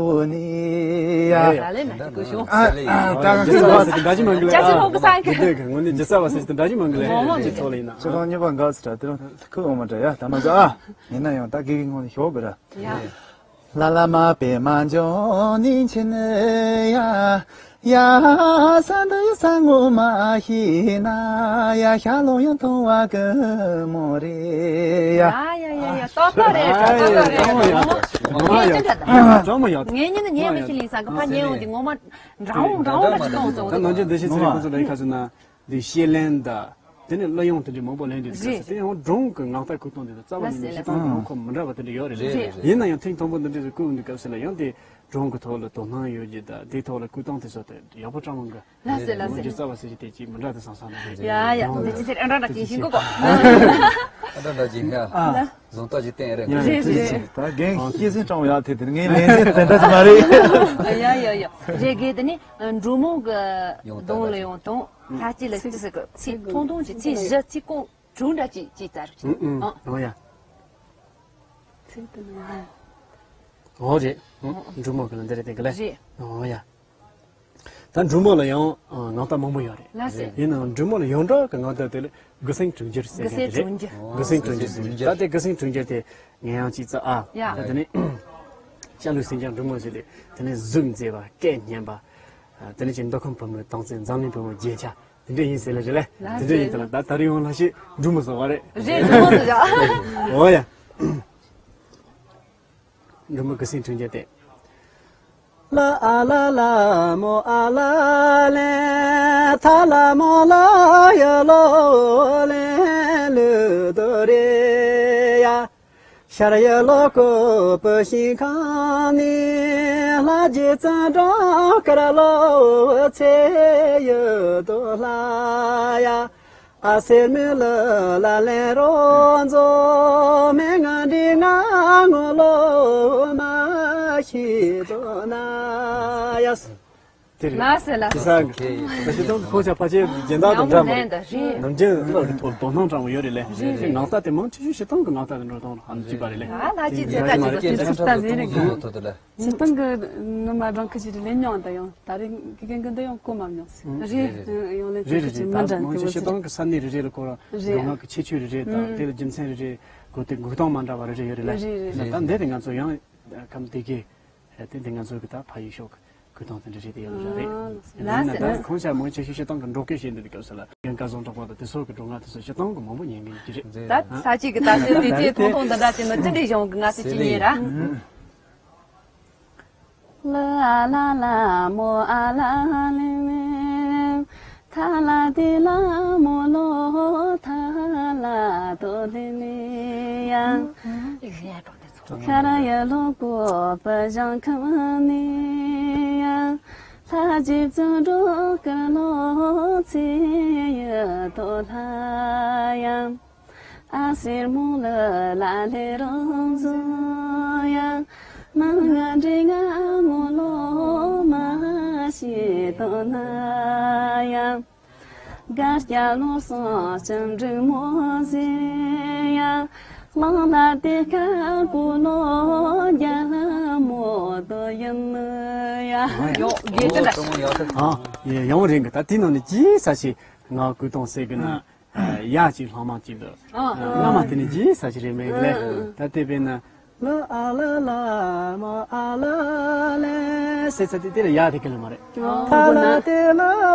འོ་ནི་ཡ། ད་ལེ་མ་ཏི་ཀུ་ཤོ། ཨ་ཨ་ད་ག་ཅི་ལོ་གི་ས་གི། དེ་གི་ངོ་ནི་ཇི་ས་བ་སི་དེ་འདྲ་ཅི་མང་གི་ལེ། ཅི་ཐོག་ལེ་ཡིན་ན། ཅི་ཐོག་ཉི་པ་འགའ་སི་ད་དེ་རང་ཁུ་འོ་མ་འདྲ་ཡ་ད་མ་ཟ་ཨ། ཡིན་ན་ཡང་ད་གི་གི་ངོ་ནི་ཤོ་གི་ར། ཡ། ལ་ལ་མ་པདྨ་འབྱུང་གནས་མཁྱེན་ཡ། ཡ་ས་འདི་ས་ངོ་མ་ཤེས་ན་ཡ་ཤ་ལོ་ཡང་མཐོང་བ་གི་མོ་རེ་ཡ། ཡ་ཡ་ཡ་ཡ་ཏོག་ཏོག་རེད་ཏོག་ཏོག་རེད། ངོ་མ་ཡ་ཅོ་མོ་ཡ། ངེད་གཉིས་ནི་ཉན་མི་ཤེས་ལིང་ས་གི་ཕ་ཉན་འོང་དེ་ངོ་མ་འདྲ་འོང་འདྲ་འོང་ཅིག་གཏོང་སོང་། ད་ནང་ཆེན་བདེ་ཆེན་ཚེ་རིང་ཁོང་ཚོ་ལ་ཡི་ཁ་ཟེར་ན། འདི་བཤད་ལན་དང་། དེ་ནས་གླུ་དབྱངས་དེ་འདྲ་མང་པོ་ལེན་དུས་དུས་སུ་དེ་ཡང་སྒྲུང་གི་ངག་རྟ་སྐུ་སྟོང་དེ་དང་རྩ་བ་ཉིད་ནས་བཤད་སྟངས་ཀྱི་ངོ་ཁོ་མི་འདྲ་བ་དེ་འདྲ་ཡོད་རེད། རེད་རེད། ཡིན་ན་ཡང་ཐེངས་དང་པོ་འདི་འདྲ་ཞིག་བསྐུར་འདུག་སྐབས་སུ་ལ་ཡང་དེ་སྒྲུང་གི་ཐོག་ལ་དོ་སྣང་ཡོད་རྒྱུ་དང་དེའི་ཐོག་ལ་སྐུ་སྟོང་དེ་ཚོ་དེ་ཡག་པོ་བཀྲམ་འོང་གི། ལགས་སེ་ལགས་སེ། ངོ་རྒྱུ་རྩ་བ་ཟེར་གྱི་དེ་ཅིག་མི་འདྲ་དུ་སང་སང་ན་རེད། ཡ་ཡ་འདི་ཅི་ཟེར་ཨ་འདྲ་འདྲ་ཅིག་ཤིང་གོ་གོ། ཨ་འདྲ་འདྲ་ཅིག་ཡ། ཨ། བཟང་རྟགས་ཅིག་བསྟན་རེད། ཡ་རེད་རེད། ད་རྒན་སྐྱེ་སྲིང་སྤྲང་བོ་ཡག་ཐེ་དེར་ངའི་ལན་ཟེར་དེ་འདྲ་ཅིག་མ་རེད། ཡ་ཡ་ཡ། རེད་དགེ་དེ་ནི་འབྲུག་མོ་གི་གདོང་ལ་ཡོང་དང་ལྷ་སྐྱིད་ལ་སྐྱིད་ཟེར་གི་ཚིག་ཐུང་ཐུང་ཅིག་ཚིག་བཞི་ཚིག་ཀོང་དྲུག་འདྲ་ཅིག་ཅིག་ཙར་ཅིག་ཨ། འོ་ཡ། ཚིག་དེ་ནི་འོ་རེད། འབྲུག་མོ་གི་ལ་འདི་རེད་དེ་གི་ལ། རེད། འོ་ཡ། ད་འབྲུག་མོ་ལ་ཡང་ངག་རྟགས་མང་པོ་ཡོད་རེད། ལགས་སེ། ཡིན་ནའང་འབྲུག་མོ་ལ་ཡོངས་གྲགས་ཀྱི་ངག་རྟགས་དེ་ལ་དགུ་སེང་དྲུག་འགྱུར་ཟེར་མཁན་དེ་རེད། དགུ་སེང་དྲུག་འགྱུར། དགུ་སེང་དྲུག་འགྱུར་ཟེར་མཁན་དེ། ད་དེ་དགུ་སེང་དྲུག་འགྱུར་དེ་ངས་ཡང་ཅིག་རྩ་ཨ། ཡ། ད་དེ་ནི་ཤ་ལུག་སེང་ལྕམ་འབྲུག་མོ་ཟེར་དེ། དེ་ནི་གཟུགས་མཛེས་པ་སྐད་སྙན་པ། དེ་ནི་ཅིག་མདོ་ཁམས་བུ་མོའི་གདོང་བཙན་འཛམ་གླིང་བུ་མོ་རྒྱན་ཆ་དེ་འདྲ་ཡིན་ཟེར་ལ་རེད་ལེ། དེ་འདྲ་ཡིན་ད་ལ་ད་ད་རེས་ཡོང་ལ་ཞིག་འབྲུག་མོ་བཟོ་བ་རེད། རེད་འབྲུག་མོ་བཟོ་བ། འོ་ཡ། འབྲུག་མོ་དགུ་སེང་དྲུག་འགྱུར་ཏེ། ལ་ཨ་ལ་ལ་མོ་ཨ་ལ་ལན། ཐ་ལ་མོ་ལ་ཡ་ལོ་ལན་ལུ་དོ་རེ་ཡ། ཤར་ཡ་ལོ་ཀོ་པུ་ཤིང་ཁང་ནི། ལྷ་རྗེ་བཙན་སྒྲོལ་དཀར་ལོ་ཚེ་ཡི་དོ་ལྷ་ཡ། ཨ་སེར་མོ་ལ་ལ་ལེན་རོ་མཛོ་མེ་ང་འདྲི་ང་ངོ་ལོ་མ་ཤི་དོ་ན་ཡ། དེ་རེད། ལ་སེ་ལ་སེ། ད་ཤི་སྟངས་ཁོ་ཆ་ཕལ་ཆེར་སྦྱིན་བདག་དང་འདྲ་མ་རེད། ནམ་རྒྱུན་ལ་རི་ཐོག་དོ་སྣང་དྲང་བ་ཡོད་རེད་ལེ། དེ་ངག་རྟགས་དེ་མང་ཆེ་ཤོས་ཤི་སྟངས་ཀྱི་ངག་རྟགས་དེ་འགྲོ་སྟངས་ལ་ཧམ་གཅིག་པ་རེད་ལེ། ཨ་ལ་ཅི་ཚེ་ད་ཅི་ཚེ་ད་ཅི་ཚེ་ད་ཟེར་རེད། ཐོག་ཏུ་ལ། སྤྱིར་བཏང་གི་ནུ་མ་སྦྲང་ཁུ་ཅིག་ལེན་མྱོང་ད་ཡང་ད་རེས་དགེ་རྒན་གྱི་འདི་ཡང་གོ་མ་མྱོང་ཟེར། རེད། ཡང་ལེན་རེད་ཐུབ་རེད་ཀྱི་རེད། མི་ད་འདྲ་མང་ཆེ་ཤི་སྟངས་ཀྱི་ས་གནས་རེ་རེ་ལ་ཁོ་རང་རེད། སྒྲུང་ངག་གི་ཁྱད་ཆོས་རེ་རེ་དང་དེ་ལ་རྒྱུ་མཚན་རེ་རེ་གོ་དེ་འགུག་སྟངས་མ་འདྲ་བ་རེ་རེ་ཡོད་རེད་ལ། རེད་རེད། ད་འདི་དེ་ང་ཚོ་ཡང་ཁམས་དེ་གའི་དེ་འདི་ང་ཚོ་གི་ད་ཕ་ཡུལ་ཤོག་གི་འགུག་སྟངས་དེ་འདྲ་རེ་དེ་ཡོད་རེད། ཡིན་ན་ད་ཁོང་ཆ་མང་ཆེ་ཤི་སྟངས་ཀྱི་འགྲོ་སྐྱོད་བྱེད་འདི་འདི་སྐབས་སུ་ལ་ཡང་སྐལ་བཟང་གྲགས་པ་དང་དེ་སོགས་ཀྱི་སྒྲུང་ངག་དེ་ཚོ་ཤི་སྟངས་ཀྱི་མང་པོ་ཉན་གི་ཡོད་ཀྱི་རེད། ད་ས་གཅིག་གི་ད་ལྟའི་དེ་ཚེ་ཐུང་ཐུང་འདི་འདྲ་དེ་ནི་ཅི་འདྲའི་གཞུང་གི་ང་ཚོ་ཅི་ཉན་ར། ལ་ཨ་ལ་ལ་མོ་ཨ་ལ་ལེ་ལེ། ཐ་ལ་ཏི་ལ་མོ་ལོ་ཐ་ལ་ཏོ་ལེ་ལེ་ཡ། ཁ་ར་ཡ་ལོ་ཀོ་པ་ཞང་ཁ་མ་ནི་ཡ། ལྷ་རྗེ་བཙན་སྒྲོལ་དཀར་ལོ་ཚེ་ཡི་དོ་ལྷ་ཡ། ཨ་སེར་མོ་ལ་ལ་ལེ་རང་བཟོ་ཡ། མ་ང་འདྲེ་ང་མོ་ལོ་མ་ཤེས་དོ་ན་ཡ། གར་སྐྱ་ལོ་སོ་ལྕམ་འབྲུག་མོ་ཟེ་ཡ། གླང་ལ་དེ་ཁ་ཀུ་ལོ་རྒྱ་ལ་མོ་དོ་ཡིན་ཡ། ཡོ་དགེ་ཏི་ལ། ཨ་ཡ་ཡང་རེད་གི་ད་དེ་ནང་ནས་ཅི་ས་ཞིག་ང་ཀུ་ཏོང་ཟེར་གི་ན། ཡ་གཅིག་ལྷག་མ་གཅིག་འདུག་ཨ། བླ་མ་དེ་ནི་ཇི་ས་ཞིག་རེད་མེད་ལེ། ཨ། ད་དེ་བས་ན། ལ་ཨ་ལ་ལ་མ་ཨ་ལ་ལེ། ཟེར་ཚར་དུས་དེ་ལ་ཡ་དེ་ག་ལ་མ་རེད། ཨོ། ཕ་ལ་དེ་ལ་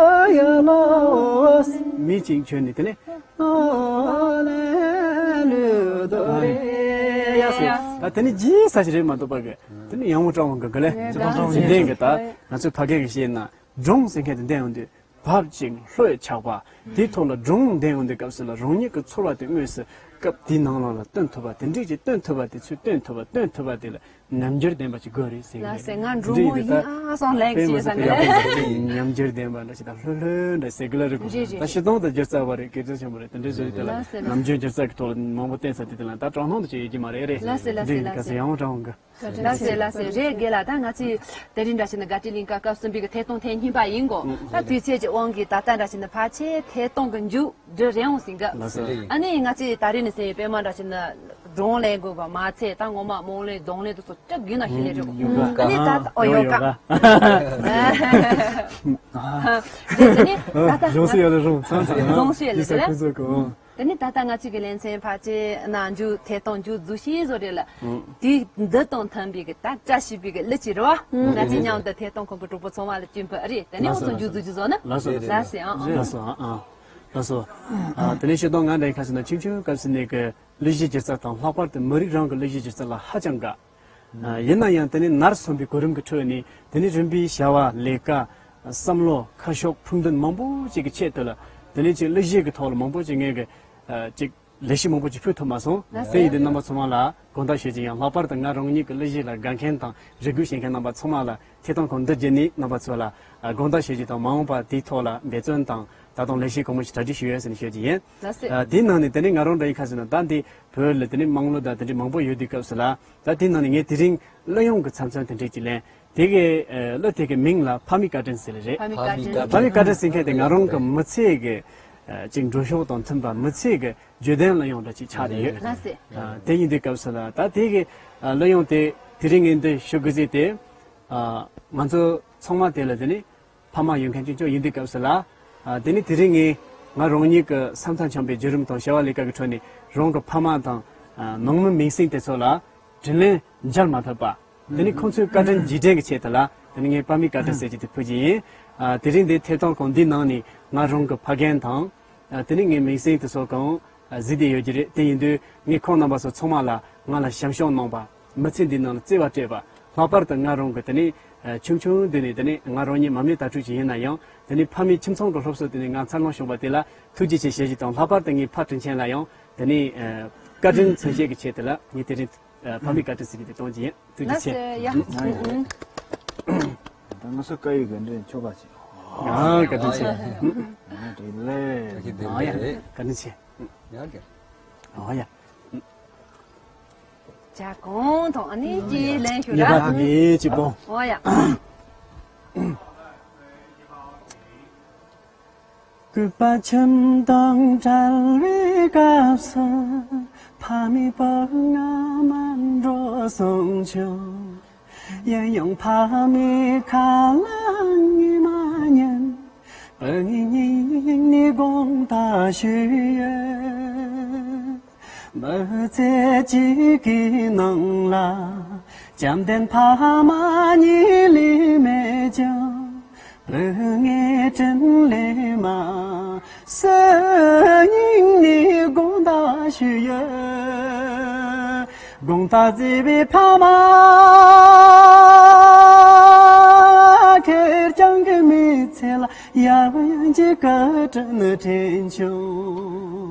ཡ་ལོ། མི་གཅིག་བྱོན་ནས་དེ་ནས། ཨ་ལེ་ལུ་དོ་རེ་ཡ་ཟེར། ད་དེ་ནས་རྗེས་ས་ཞིག་རེད་མ་གཏོགས་པ་གི། དེ་ནས་ཡང་མོ་ཀྲང་ཝང་གི་ག་ལེ། ཡ་ད་ད་འདི་འདྲའི་གི་ད་ང་ཚོའི་ཕ་སྐད་ཀྱི་བཤད་ན་སྒྲུང་ཟེར་མཁན་དེ་འདྲ་ཡོང་དུས། བབ་ཅིང་ལྷོད་ཆགས་པ། དེའི་ཐོག་ལ་སྒྲུང་འདོན་ཡོང་དུས་སྐབས་སུ་ལ་རང་ཉིད་ཀྱི་ཚོར་བ་དེ་དངོས་སུ་སྐབས་དེའི་ནང་ལོགས་ལ་སྟོན་ཐུབ་པ་དེ་འདྲས་ཀྱིས་སྟོན་ཐུབ་པ་དེ་ཚོས་སྟོན་ཐུབ་པ་སྟོན་ཐུབ་པ་དེ་ལ་རྣམ་འགྱུར་ལྡན་པ་ཅིག་དགོས་རེད་ཟེར་གྱི་ལགས་སེ། རེད། ང་འགྲོ་འདི་མོ་ཡིན་ཡིན་ད་ཨ་སང་ལེགས་དཔེ་མ་ཅེས་ཟེར་ཟེར་གི་ཡག་པོ་རེད། རྣམ་འགྱུར་ལྡན་པ་འདྲ་ཞིག་དང་ལྷོད་ལྷོད་འདྲ་ཟེར་གི་ལ་རེད། རེད་རེད། ད་ཤི་སྟོང་དང་སྒྱུ་རྩལ་བ་རེད། སྒྱུ་རྩལ་ཆེན་པོ་རེད། དེ་འདྲས་བཟོ་ཡི་དེ་ལ་ལགས་སེ་ལགས། རྣམ་འགྱུར་སྒྱུ་རྩལ་གྱི་ཐོག་ལ་མང་པོ་བསྟན་ས་དེ་དེ་ལ་ད་དྲང་སྣང་དུ་བྱེད་ཡོད་ཀྱི་མ་རེད། རེད། ལགས་སེ་ལགས་སེ། འདི་ཡིན་ལགས་སེ་ག་ཚོད་ཡང་དྲང་གི། ལགས་སེ་ལགས་སེ། རེད་དགེ་ལགས། ད་ང་ཚོས་དེ་རིང་འདྲ་བྱས་ན་ག་ཏི་ལིང་ཀ་སྐབས་གསུམ་པའི་གི་ཐད་གཏོང་ཐེངས་གཉིས་པ་ཡིན་གོ། ཨང་། ད་དུས་ཚོད་ཀྱི་དབང་གིས་ད་ལྟ་འདྲ་བྱས་ན་ཕལ་ཆེར་ཐད་གཏོང་གི་མཇུག་སྒྲིལ་རན་འོང་ཟིན་གི། ལགས་སོ། ཨ་ནི་ང་ཚོས་ད་རེས་ནས་ཟིན་པའི་པད་མ་འདྲ་བྱས་ན་སྒྲུང་ལེན་དགོས་པ་མ་ཚད་ད་ངོ་མ་རྨོངས་ལེན་རྫོང་ལེན་དུ་སོགས་སྐྲག་དགོས་ན་ཤི་ལེ་རེད་གོ། ཡོ་ག། ཨ་ནི་ད་ཨོ་ཡོ་ག། ཡོ་ག། རེད་དེ་ནི་ད་ལྟ་རྫོང་སུ་ཡོད་ལ་རུང་ཚང་ཚང་རྫོང་སུ་ཡོད་ལ་ཡིན་ས་རེད། ཁོ་ཚོ་གོ། དེ་ནི་ད་ལྟ་ང་ཚོའི་གི་ལེ་ཚན་ཕལ་ཆེར་ནང་མཇུག་ཐད་གཏོང་མཇུག་རྫོགས་ཤེས་བཟོ་རེད་ལ། ཨང་། དུས་འདི་དང་མཐུན་པའི་གི་ད་བཀྲ་ཤིས་པའི་གི་གླུ་ཅིག་རེད་བ། ཨང་། ང་ཚོའི་མཉམ་དུ་ཐད་གཏོང་ཁང་གི་གྲོགས་པོ་ཚང་མ་ལ་སྤྱན་འབུལ་ཨ་རེད། དེ་ནས་ལགས་འོང་སོ་སོང་མཇུག་རྫོགས་ཀྱི་བཟོ་ན། ལགས་སོ། ལགས་སེ་ཨང་། ལགས་སོ་ཨང་། ལགས་སོ། ཨ་དེ་ནས་ཤེས་དོན་ང་འདྲ་ཡིན་ཁ་སི་ན་ཆུང་ཆུང་སྐབས་སུ་ནས་གི་གླུ་གཞས་སྒྱུ་རྩལ་དང་ལྷག་པར་དུ་མི་རིགས་རང་གི་གླུ་གཞས་སྒྱུ་རྩལ་ལ་ཧ་ཅང་དགའ། ཡིན་ན་ཡང་དེ་ནི་ནར་སོན་པའི་གོ་རིམ་གྱི་ཁྲོད་ནས་དེ་ནི་རིམ་པས་བྱ་བ་ལས་ཀ་བསམ་བློ་ཁ་ཕྱོགས་ཕུགས་འདུན་མང་པོ་ཅིག་གི་ཆེད་དུ་ལ་དེ་ནི་ཅིག་གླུ་གཞས་ཀྱི་ཐོག་ལ་མང་པོ་ཅིག་ངས་གི་ཅིག་ལས་གཞི་མང་པོ་ཅིག་ཕུལ་ཐུབ་མ་སོང་། ལགས་སོ། དེ་ཡིན་དུས་རྣམ་པ་ཚང་མ་ལ་དགོངས་དག་ཞུ་རྒྱུ་ཡང་ལྷག་པར་དུ་ང་རང་ཉིད་ཀྱི་གླུ་གཞས་ལ་དགའ་མཁན་དང་རེ་སྒུག་བྱེད་མཁན་རྣམ་པ་ཚང་མ་ལ་ཐད་གཏོང་ཁང་འདི་བརྒྱུད་ནས་རྣམ་པ་ཚོ་ལ་དགོངས་དག་ཞུ་རྒྱུ་དང་མ་འོངས་པ་དེའི་ཐོག་ལ་འབད་བརྩོན་དང་ད་དུང་ལས་གཞི་གང་མང་ཞིག་གྲ་སྒྲིག་ཞུ་ཡོད་ཟེར་ནས་ཞུ་རྒྱུ་ཡིན། ལགས་སོ། དེའི་ནང་ནས་དེ་ནི་ང་རང་འདྲ་ཡིན་ཁ་ཟེར་ན་ད་འདི་བོད་ལ་དེ་ནི་དམངས་གླུ་དང་དེ་འདྲའི་མང་པོ་ཡོད་དུས་སྐབས་སུ་ལ་ད་དེའི་ནང་ནས་ངས་དེ་རིང་གླུ་དབྱངས་ཀྱི་ཚབ་མཚོན་དེ་འདྲས་ཅིག་ལེན། དེ་གི་ཨ་གླུ་དེ་གི་མིང་ལ་ཕ་མའི་བཀའ་དྲིན་ཟེར་རེད། ཕ་མའི་བཀའ་དྲིན། ཕ་མའི་བཀའ་དྲིན་ཟེར་མཁན་དེ་ང་རང་གི་མི་ཚེ་གི་ཨ་ཅིག་འགྲོ་ཕྱོགས་དང་མཐུན་པ་མི་ཚེ་གི་བརྗོད་དོན་གླུ་དབྱངས་འདྲ་ཅིག་ཆགས་བསྡད་ཡོད། ལགས་སེ། ཨ་དེ་ཡིན་དུས་སྐབས་སུ་ལ་ད་དེ་གི་ཨ་གླུ་དབྱངས་དེ་དེ་རིང་ངས་འདི་ཞུ་དགོས་ཟེར་དེ་ཨ་ང་ཚོ་ཚང་མ་དེ་ལ་དེ་ནི་ཕ་མ་ཡོད་མཁན་ཅིག་ཅིག་ཡིན་དུས་སྐབས་སུ་ལ། ཨ་དེ་ནི་དེ་རིང་ངས་ང་རང་ཉིད་ཀྱི་ས་མཚམས་འཁྱམས་པའི་བརྒྱུད་རིམ་དང་བྱ་བ་ལས་ཀ་གི་ཁྲོད་ནས་རང་གི་ཕ་མ་དང་ཨ་ནང་མི་མིང་སྲིང་དེ་ཚོ་ལ་དྲིན་ལན་འཇལ་མ་ཐུབ་པ། དེ་ནི་ཁོང་ཚོའི་བཀའ་དྲིན་རྗེས་དྲན་གྱི་ཆེད་དུ་ལ་དེ་ནི་ངས་ཕ་མའི་བཀའ་དྲིན་ཟེར་གྱི་དེ་ཕུལ་གྱི་ཡིན། ཨ་དེ་རིང་འདི་ཐད་གཏོང་ཁང་འདིའི་ནང་ནས་ང་རང་གི་ཕ་རྒན་དང་། ཨ་དེ་ནི་ངའི་མིང་སྲིང་དེ་ཚོ་གང་གཟིགས་བསྡད་ཡོད་ཀྱི་རེད། དེ་ཡིན་དུས་ངས་ཁོང་རྣམ་པ་ཚོ་ཚང་མ་ལ་ང་ལ་བྱམས་སྐྱོང་གནང་བ། མི་ཚེ་འདིའི་ནང་ལ་བརྩེ་བ་སྤྲད་པ། ལྷག་པར་དུ་ང་རང་གི་དེ་ནས་ཆུང་ཆུང་དུས་ནས་དེ་ནས་ང་རང་ཉིད་མ་མི་དྭ་ཕྲུག་ཅིག་ཡིན་ན་ཡང་དེ་ནས་ཕ་མའི་ཁྱིམ་ཚང་གི་སློབ་གསོ་དེ་ནས་ང་འཚར་ལོངས་བྱུང་བ་དེ་ལ་ཐུགས་རྗེ་ཆེ་ཞུ་རྒྱུ་དང་། ལྷག་པར་དུ་ངའི་ཕ་དྲིན་ཆེན་ལ་ཡང་དེ་ནས་བཀའ་དྲིན་མཚོན་བྱེད་ཀྱི་ཆེད་དུ་ལ་ངས་དེ་རིང་ཕ་མའི་བཀའ་དྲིན་ཟེར་གྱི་དེ་གཏོང་གི་ཡིན། ཐུགས་རྗེ་ཆེ། ལགས་སོ། ཡ། ད་ང་ཚོ་བཀའ་ཡི་དགའ་འདྲེན་ཆོ་ག་ཅིག་ཡ་བཀའ་དྲིན་ཆེ། ཨ་དེ་ལས། ཨ་ཡ་བཀའ་དྲིན་ཆེ། ཡ་གི། ཨ་ཡ། ཇ་གང་དང་ཨ་ནི་ཅི་ལན་ཞུ་ར། ངེས་པར་དུ་ངེས་ཅི་པོ། ཨོ་ཡ། སྐུད་པ་ཁྱིམ་དང་བྲལ་བའི་སྐབས་སུ་ཕ་མའི་བུ་ང་མ་འགྲོ་གསུངས་བྱུང་། ཡིན་ཡང་ཕ་མའི་ཁ་ལ་ངས་མ་ཉན། བུ་ངའི་སྙིང་ནས་དགོངས་དག་ཞུས་ཡོད། མི་ཚེ་གཅིག་གི་ནང་ལ་བྱམས་ལྡན་ཕ་མ་གཉིས་ལས་མེད་ཀྱང་། བུ་ངའི་དྲིན་ལས་མ་གསོས། སྙིང་ནས་དགོངས་དག་ཞུས་ཡོད། དགོངས་དག་མཛད་པའི་ཕ་མ། ཁེར་རྐྱང་གི་མི་ཚེ་ལ་ཡང་ཅིག་བཀའ་དྲིན་དྲན་བྱུང་།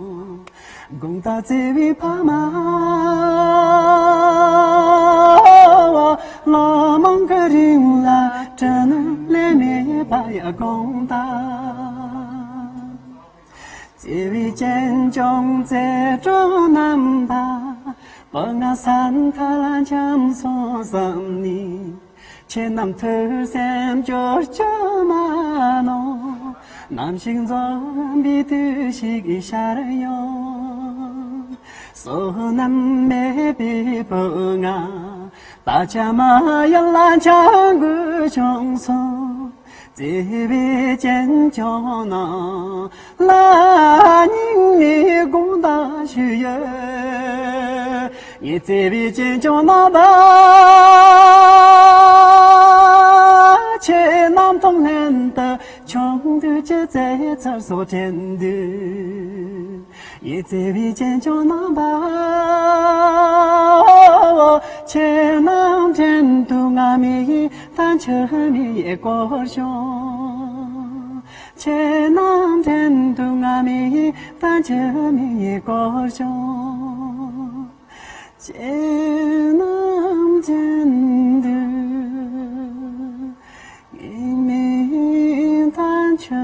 དགོངས་དག་མཛད་པའི་ཕ་མ། ལོ་མང་གི་རིང་ལ་དྲིན་ལན་མེད་པ་ཡ་དགོངས་དག་མཛད་པའི་གཅེན་གཅུང་མཛད་གྲོགས་རྣམ་པ། བུ་ང་ས་མཐའ་ལ་འཁྱམས་སོང་བསམ་ནས། ཁྱེད་རྣམས་ཐུགས་སེམས་སྐྱོ་བཅུག་མ་གནང་། ནམ་ཞིག་འཛོམས་པའི་དུས་ཤིག་ཤར་ཡོང་། བསོད་ནམས་མེད་པའི་བུ་ང་། ད་ཆ་མ་ཡིན་ལ་འཆར་དགོས་བྱུང་སོང་། བརྩེ་བའི་གཅེན་གཅུང་རྣམས་ལ་སྙིང་ནས་དགོངས་དག་ཞུས་ཡོད། ཉི་ཚེ་བའི་ཅན་ཅུང་ནང་པ། ཆོས་རྣམས་མཐོང་ལྷན་དུ་ཆུང་དུས་ཀྱི་རྩེད་མཚར་སོགས་དྲན་དུས། ཉི་ཚེ་བའི་ཅན་ཅུང་ནང་པ། ཆོས་རྣམས་དྲན་དུས་ང་མི་ཡི་ད་ཆུ་མི་ཡི་སྐོར་བྱུང་། ཆོས་རྣམས་དྲན་དུས་ང་མི་ཡི་ད་ཆུ་མི་ཡི་སྐོར་བྱུང་། ཆོས་རྣམས་དྲན་དུས་ངའི་མིག་ད་ཆུ་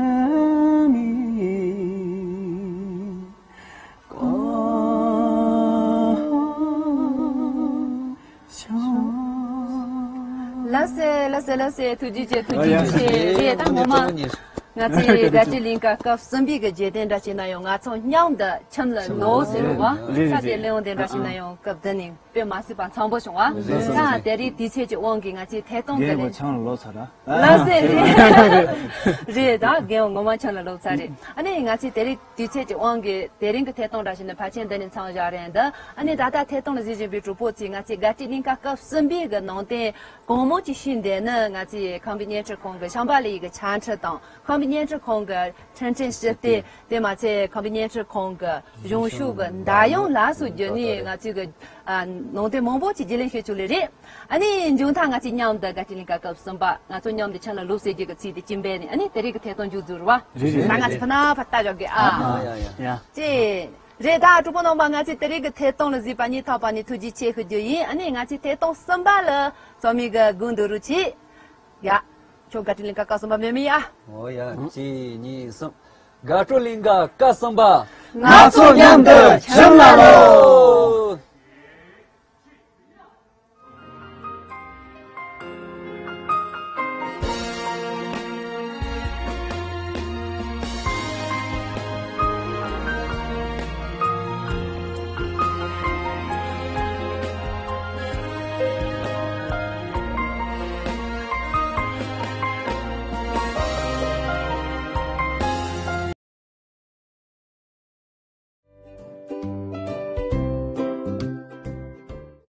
མིག་སྐོར་བྱུང་། ལགས་སེ་ལགས་སེ་ལགས་སེ། ཐུགས་རྗེ་ཆེ། ཐུགས་རྗེ་ཆེ། རེད། ད་ངོ་མ་ང་ཚོའི་དགའ་སྤྲོའི་གླིང་ག་སྐབས་གསུམ་པའི་གི་རྗེས་དྲན་འདྲ་ཞིག་ན་ཡང་ང་ཚོ་མཉམ་དུ་ཁྱིམ་ལ་ལོག་ཟེར་བ། ས་དེ་གླེང་བ་དེ་འདྲ་ཞིག་ན་ཡང་སྐབས་འདི་ནས་དཔེ་མ་སྲིད་པ་འཚམ་པོ་བྱུང་བ། ད་དེ་རིང་དུས་ཚོད་ཀྱི་དབང་གིས་ང་ཚོའི་ཐད་གཏོང་དེ་ལས། ཁྱིམ་ལ་ལོག་ཚར་ར། ལགས་སེ། རེད། རེད། ད་རྒན་ངོ་མ་ཁྱིམ་ལ་ལོག་ཚར་རེད། ཨ་ནི་ང་ཚོའི་དེ་རིང་དུས་ཚོད་ཀྱི་དབང་གིས་དེ་རིང་གི་ཐད་གཏོང་འདྲ་ཞིག་ནི་ཕལ་ཆེར་འདི་ནས་མཚམས་བཞག་རན་འདི། ཨ་ནི་ད་ལྟ་ཐད་གཏོང་ལ་གཟིགས་བཞིན་པའི་གྲོགས་པོ་ཚོས་ང་ཚོའི་དགའ་སྤྲོའི་གླིང་ག་སྐབས་གསུམ་པའི་གི་ནང་དོན་གང་མང་ཅིག་ཤེས་བསྡད་ནི་ང་ཚོའི་ཁམས་པའི་བརྙན་འཕྲིན་ཁང་གི་ཤམ་བྷ་ལའི་གི་ཆ་འཕྲིན་དང་། ཁམས་པའི་བརྙན་འཕྲིན་ཁང་གི་འཕྲིན་ཕྲན་ཞུ་སྟེ། དེ་མ་ཚད་ཁམས་པའི་བརྙན་འཕྲིན་ཁང་གི་གཞུང་ཤོག་གི་འདར་དབྱངས་ལ་སོགས་བརྒྱུད་ནས་ང་ཚོའི་གི་ཨ་ནང་དོན་མང་པོ་ཅིག་རྒྱུས་ལེན་ཞུ་ཆོག་ལེ་རེད། ཨ་ནི་མཇུག་མཐར་ང་ཚོས་མཉམ་དུ་དགའ་སྤྲོའི་གླིང་ག་སྐབས་གསུམ་པ་ང་ཚོ་མཉམ་དུ་ཁྱིམ་ལ་ལོག་ཟེར་རྒྱུ་གི་ཚིག་དེ་ཅིག་འབད་ནས་ཨ་ནི་དེ་རིང་གི་ཐད་གཏོང་མཇུག་བསྡུ་རུ་བ། རེད་རེད། ད་ང་ཚོ་ཕ་ན་ཕ་ལྟ་བཞག་གི་ཨ། ཡ་ཡ་ཡ། ཅེ། རེད། ད་གྲོགས་པོ་རྣམ་པ་ང་ཚོའི་དེ་རིང་གི་ཐད་གཏོང་ལ་གཟིགས་པ་སྙིང་ཐག་པ་ནས་ཐུགས་རྗེ་ཆེ་ཞུ་རྒྱུ་ཡིན། ཨ་ནི་ང་ཚོའི་ཐད་གཏོང་གསུམ་པ་ལ་རྩོམ་མི་གི་སྒོ་འདོན་རོགས་གྱིས། ཡ། ཁྱོད་དགའ་སྤྲོའི་གླིང་ག་སྐབས་གསུམ་པ་མེད་མི་ཡ། ཨོ་ཡ། གཅིག་གཉིས་གསུམ། དགའ་སྤྲོའི་གླིང་ག་སྐབས་གསུམ་པ། ང་ཚོ་མཉམ་དུ་ཁྱིམ་ལ་ལོག